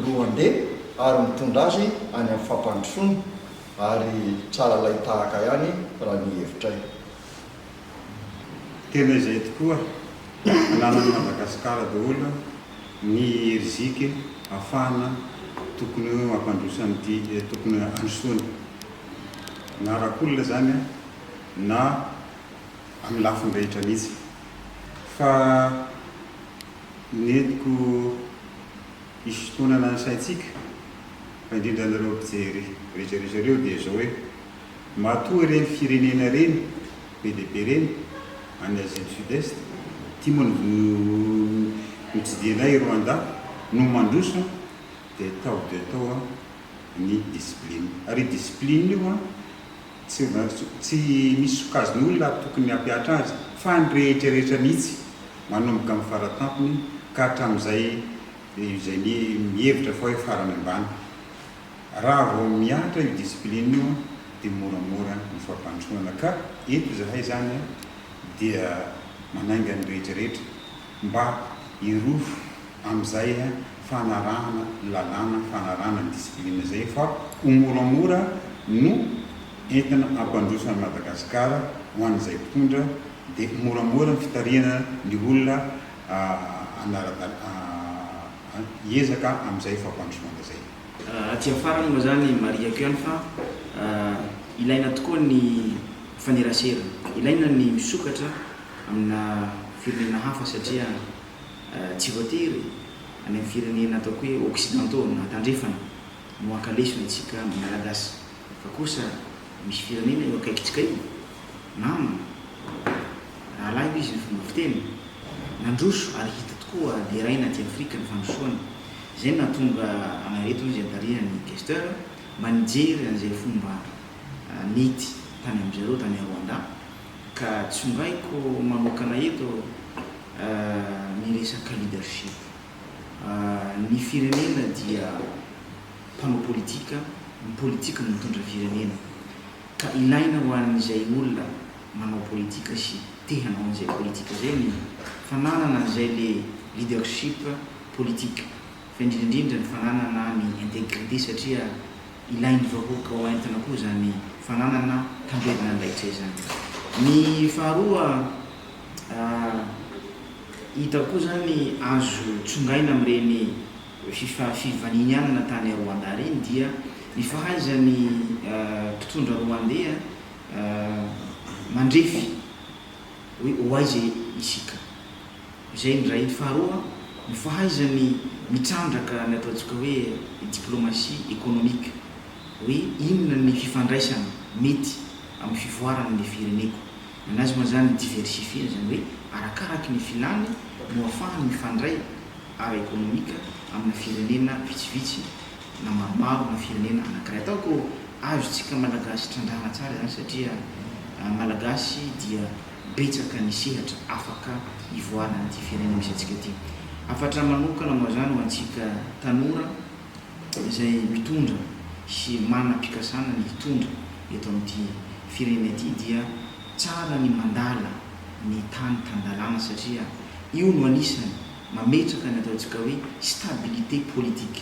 Rwandais ary mitondra azy any amin'ny fampandrosoana ary tsara alain-tahaka ihany raha ny hevitray. Tena izay tokoa, ananan'i Madagasikara daholo ny herijika ahafahana tokony hampandroso an'ity tokony handrosoana na arak'olona izany na amin'ny lafiny rehetra mihitsy fa ny entiko hisintonana ny saintsika fa indrindra anareo mpijery rehetra rehetra ireo dia izao hoe Matoa ireny firenena ireny be dia be ireny any Asie du Sud Est, ity moa no notsidihinay i Rwanda, no mandroso dia atao dia atao ny discipline. Ary io discipline io an, tsy tsy misy sokajin'olona tokony hampihatra azy fa ny rehetra rehetra mihitsy, manomboka amin'ny faratampony ka hatramin'izay izay mihevitra fa hoe farany ambany. Raha vao mihatra io discipline io dia moramora ny fampandrosoana ka eto izahay izany dia manainga ny rehetra rehetra mba hirofo amin'izay fanarahana lalàna, fanarahana ny discipline izay fa ho moramora no entina hampandroso an'i Madagasikara ho an'izay mpitondra dia moramora ny fitarihana ny olona hanara-dalàna hiezaka amin'izay fampandrosoana izay. Aty amin'ny farany moa izany marihako ihany fa ilaina tokoa ny mifanerasera, ilaina ny misokatra amina firenena hafa satria tsy voatery any amin'ny firenena ataoko hoe occidentaux na tandrefana no haka lesona isika Malagasy fa kosa misy firenena eo akaikintsika eo, namana, Rahalahy hoy izy ny fomba fiteny. Nandroso ary hita tokoa deraina aty Afrika ny fandrosoany. Izay no nahatonga anay reto hoy izy antarihana ny Questeur mba nijery an'izay fomba nety tany amin-dry zareo tany Rwanda ka tsongaiko manokana eto ny resaka leadership. Ny firenena dia mpanao politika, ny politika no mitondra firenena ka ilaina ho an'izay olona manao politika sy te hanao an'izay politika izay ny fananana an'izay le leadership politique fa indrindra indrindra ny fananana ny integrité satria ilain'ny vahoaka ho entina koa izany fananana tamberina andraikitra izany. Ny faharoa hita koa izany azo tsongaina amin'ireny fivaninianana tany Rwanda ireny dia ny fahaizan'ny mpitondra Rwandais Mandrefy hoe ho aiza isika. Izay ny iray. Ny faharoa, ny fahaizany mitrandraka ny ataontsika hoe diplomatie économique, hoe inona ny fifandraisana mety amin'ny fivoaran'ny fireneko. Ny anazy moa izany diversifier-na, izany hoe arakaraky ny filany no ahafahany mifandray ara-ekonomika amina firenena vitsivitsy na maromaro na firenena anankiray. Ataoko azontsika Malagasy trandrahana tsara izany satria Malagasy dia betsaka ny sehatra afaka ivoarana ity firenena misy antsika ity. Hafatra manokana moa izany ho antsika tanora izay mitondra sy manam-pikasana ny hitondra eto amin'ity firenena ity dia tsara ny mandala ny tany tan-dalàna satria io no anisany mametraka ny ataontsika hoe stabilité politique.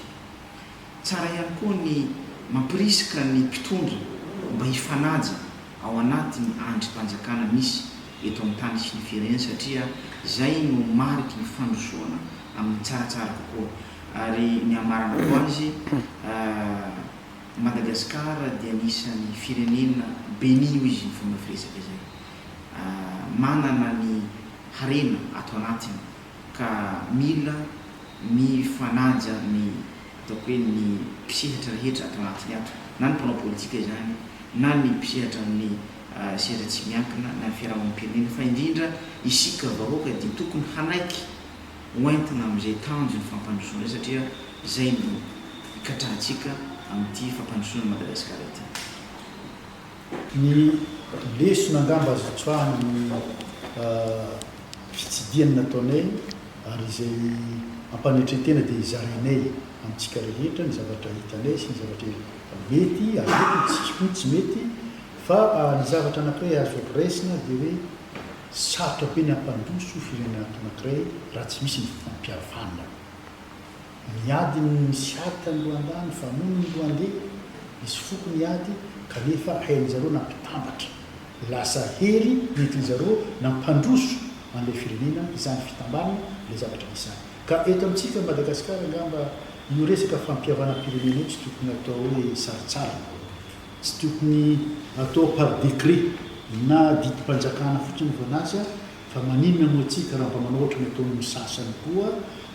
Tsara ihany koa ny Mampirisika ny mpitondra mba hifanaja ao anatin'ny andrim-panjakana misy eto amin'ny tany sy ny firenena satria izay no mariky ny fandrosoana amin'ny tsaratsara kokoa. Ary ny hamaranako azy, Madagascar dia anisan'ny firenena béni hoy izy ny fomba firesaka izay. Manana ny harena ato anatiny ka mila mifanaja ny ataoko hoe ny mpisehatra rehetra ato anatiny ato, na ny mpanao politika izany, na ny mpisehatra amin'ny sehatra tsy miankina, na ny fiarahamonim-pirenena, fa indrindra isika vahoaka dia tokony hanaiky ho entina amin'izay tanjon'ny fampandrosoana izay satria izay no ikatrahantsika amin'ity fampandrosoana an'i Madagasikara ity. Ny lesona angamba azo tsoahana amin'ny fitsidihana nataonay ary izay ampanetren-tena dia zarainay amintsika rehetra ny zavatra hitanay sy ny zavatra mety ary mety ny tsy koa tsy mety fa ny zavatra anankiray azo raisina dia hoe sarotra be ny hampandroso firenena anankiray raha tsy misy ny fampihavanana. Niady ny nisy ady tany Rwanda, nifamono ny Rwandais, nisy foko niady kanefa hain-dry zareo nampitambatra. Lasa hery nentin-dry zareo nampandroso an'ilay firenena izany fitambarana ilay zavatra nisy izany. Ka eto amintsika Madagasikara angamba io resaka fampihavanam-pirenena io tsy tokony atao hoe sarintsariny. Tsy tokony atao par décret na didim-panjakana fotsiny anaovana azy fa maninona moa tsika raha mba manao ohatry ny ataon'ny sasany koa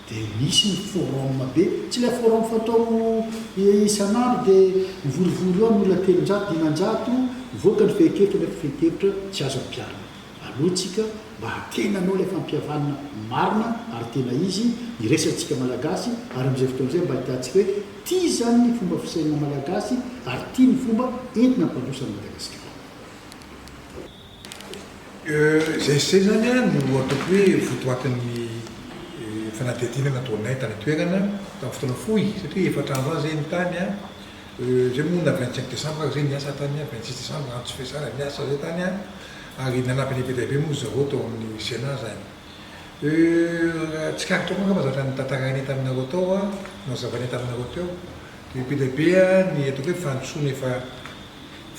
Dia misy ny forum be, tsy ilay forum fatao isan'andro dia mivorivory eo ny olona 300, 500, mivoaka ny fehin-kevitra nefa fehin-kevitra tsy azo ampiharina. Aleo tsika mba tena hanao ilay fampihavanana marina ary tena izy, iraisantsika Malagasy ary amin'izay fotoana izay mba ahitantsika hoe tia izany ny fomba fisainana Malagasy ary tia ny fomba entina hampandroso an'i Madagasikara. Izay sy izay izany no ataoko hoe votoatin'ny fanadihadiana nataonay tany an-toerana tamin'ny fotoana fohy satria efatra andro any izay ny tany an, izay moa na 25 décembre ary izay niasa tany an, 26 décembre andro tsy fiasana niasa izay tany an, ary nanampy anay be dia be moa ry zareo tao amin'ny Sénat izany. Tsikaritra koa angamba zavatra notantarainay taminareo tao an, nohazavainay taminareo teo, dia be dia be ny ataoko hoe fandrosoana efa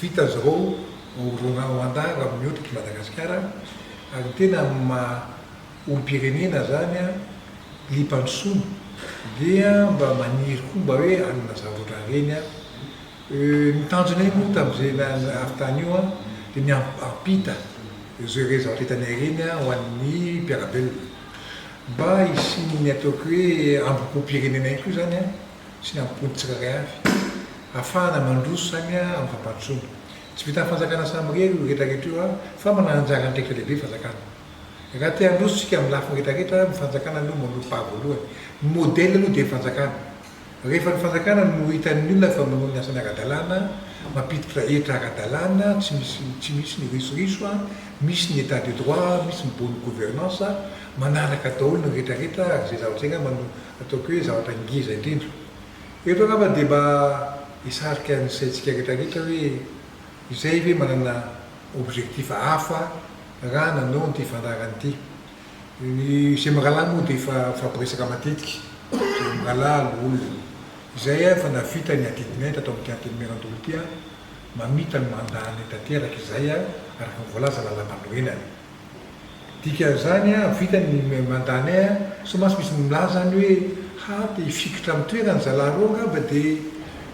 Vita zareo ao Rwanda raha mihoatra eto Madagasikara ary ny tena amin'ny maha olom-pirenena zany an, liam-pandrosoana dia mba maniry koa mba hoe hanana zavatra ohatran'ireny an. Ny tanjonay moa tamin'izay avy tany io an dia ny hampita ireo zavatra hitanay ireny an ho an'ny mpiara-belona. Mba hisian'ny ataoko hoe ambom-pom-pirenena ihany koa izany an. sy ny ampompony tsirairay avy, ahafahana mandroso izany amin'ny fampandrosoana. Tsy vitan'ny fanjakana samirery io rehetra rehetra io fa manana anjara andraikitra lehibe ny fanjakana. Raha te handroso isika amin'ny lafiny rehetra rehetra, ny fanjakana aloha manao pas voalohany. Ny modèle aloha dia ny fanjakana. Rehefa ny fanjakana no hitan'ny olona fa manao ny asany ara-dalàna, mampiditra hetra ara-dalàna, tsy misy tsy misy ny risoriso, misy ny état de droit, misy ny bonne gouvernance, manaraka daholo ny rehetra rehetra ary izay zavatra izay angamba no Ataoko hoe zavatra ngeza indrindra. Eto angamba dia mba hisarika ny saintsika rehetra rehetra hoe izay ve manana objectif hafa raha nanao an'ity fandaharana ity. Ny izay mirahalahy moa dia efa mifampiresaka matetika, izay mirahalahy loholona. Izay efa nahavita ny adidinay tato amin'ity Antenimierandoholona ity, mamita ny mandat-nay tanteraka izay araka ny voalaza lalàmpanorenana. Dikan'izany an, vita ny mandat-nay an, sao mantsy misy milaza any hoe ha te hifikitra amin'ny toerany zalahy reo angamba dia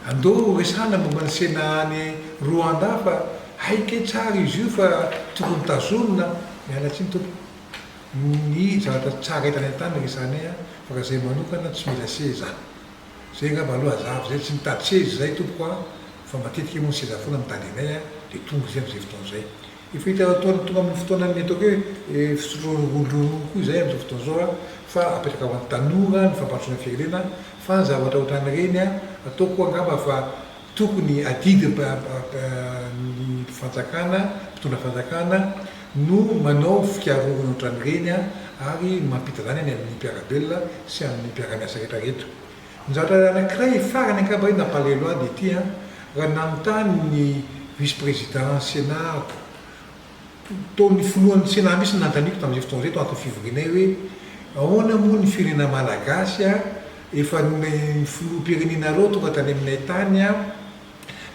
andao resahana momba ny Sénat any Rwanda fa hay kay tsara izy io fa tokony tazomina, miala tsiny tompoko, ny zavatra tsara hitany an-tany resahanay an, fa raha zay manokana tsy mila seza. Zay angamba aloha hazava zay, tsy mitady seza izay tompoko an, fa matetika moa ny seza foana mitady anay an, dia tonga izay amin'izay fotoana izay. Efa hita taona tonga amin'ny fotoanan'ny ataoko hoe fisotroana rondronono koa izay amin'izao fotoana izao an, fa apetraka ho an'ny tanora ny fampandrosoana ny firenena fa ny zavatra ohatran'ireny an, ataoko angamba fa tokony adidy ny fanjakana, mpitondra fanjakana no manao fikarohana ohatran'ireny an, ary mampita izany any amin'ny mpiara-belona sy amin'ny mpiara-miasa rehetra rehetra. Ny zavatra anankiray farany angamba hoe nampalahelo ahy dia ity an, raha nanontany ny vice président Sénat tao ny filohan'ny Sénat mihitsy no nanontaniako tamin'izay fotoana izay tao anatin'ny fivorianay hoe ahoana moa ny firenena malagasy an, efa ny filoham-pirenenareo tonga tany aminay tany an.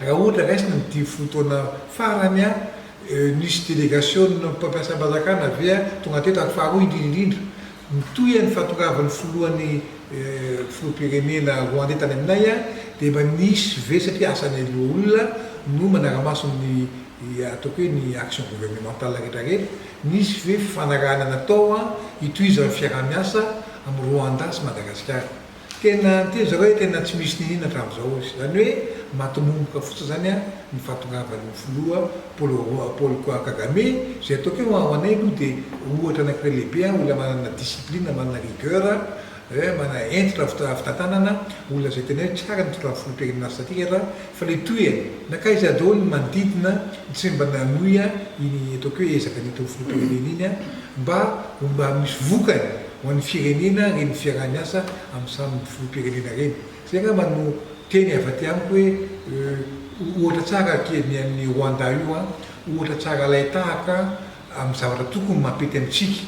Raha ohatra raisina ny 50 taona farany, nisy delegasionina mpampiasam-panjakana ve tonga teto ary faharoa indrindra indrindra, mitohy ny fahatongavan'ny filohan'ny filoham-pirenena Rwandais tany aminay dia mba nisy ve satria asan'ny loholona no manara-maso ny ataoko hoe ny action gouvernementale rehetra rehetra, nisy ve fifanarahana natao hitohizan'ny fiaraha-miasa amin'i Rwanda sy Madagasikara? Tena niteny zareo hoe tena tsy misy niniana hatramin'izao izy. Izany hoe maty momoka fotsiny izany ny fahatongavan'ny filoha Paul Paul Kagame, izay ataoko hoe ho anay aloha dia ohatra anankiray lehibe, olona manana discipline, manana rigueur, manana hentitra fitantanana, olona izay tena hoe tsara ny mitondra ny filoham-pirenena statika fa ilay tohiny, nankaiza daholo ny manodidina tsy mba nanohy iny ataoko hoe ezaka nentin'ny filoham-pirenena iny mba ho mba misy vokany ho an'ny firenena ireny fiaraha-miasa amin'ny samy filoham-pirenena ireny. Izay angamba no teny avy aty amiko hoe ohatra tsara akia ny an'ny Rwanda io an, ohatra tsara alain-tahaka amin'ny zavatra tokony mampety amintsika.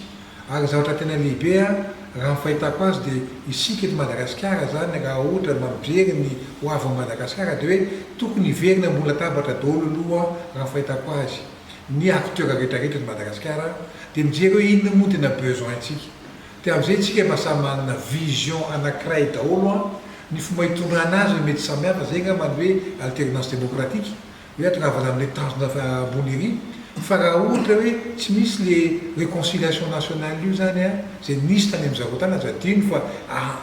Ary ny zavatra tena lehibe an, raha ny fahitako azy dia isika eto Madagasikara izany raha ohatra mba mijery ny ho avin'i Madagasikara dia hoe tokony hiverina ambony latabatra daholo aloha raha ny fahitako azy ny acteurs rehetra rehetra eto Madagasikara dia mijery hoe inona moa no tena besoin-tsika. Dia amin'izay tsika mba samy manana vision anankiray daholo an, ny fomba hitondrana azy no mety samihafa, izay angamba ny hoe alternance démocratique, hoe atongavana amin'ilay tanjona ambony ery, fa raha ohatra hoe tsy misy le réconciliation nationale io izany an, izay nisy tany amin'izareo tany, aza adino fa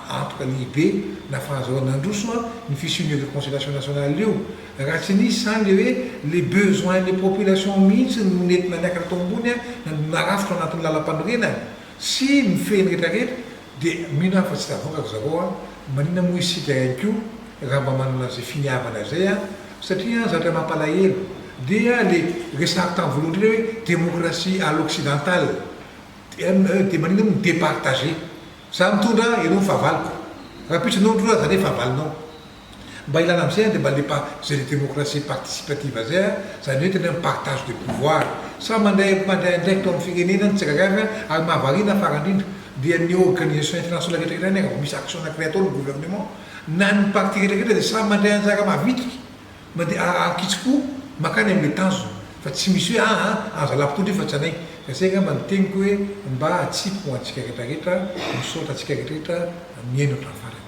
antoka lehibe nahafahan'izareo nandroso an ny fisian'io réconciliation nationale io, Raha tsy nisy izany le hoe le besoin le population mihitsy no nentina niakatra tao ambony na narafitra ao anatin'ny lalampanorenana sy mifehy ny rehetra rehetra dia mino aho fa tsy tavoaka ry zareo an! Maninona moa isika ihany koa raha mba manana an'izay finiavana izay an! Satria an zavatra mampalahelo dia le resahako tamin'ny voalohany indrindra hoe démocratie à l'occidentale dia maninona moa mi-départager? Za mitondra ianao fahavaloko, rahampitso ianao mitondra za ndray fahavalonao. Mba ilana amizay dia mba le pa zay le démocratie participative zay a, zany hoe tena hoe partage de pouvoir, samy mandray mandray andraikitra ao amin'ny firenena ny tsirairay avy ary mahavariana farany indrindra dia ny organisation internationale rehetra rehetra any raha vao misy action anakiray ataon'ny gouvernement na ny parti rehetra rehetra dia samy mandray anjara mavitrika mandeha ankitsim-po mankany amin'ilay tanjona fa tsy misy hoe aa aza lampitondra io fa tsy anay ka zay angamba ny teniko hoe mba atsipiko ho antsika rehetra rehetra misaotra antsika rehetra rehetra mihaino hatramin'ny farany.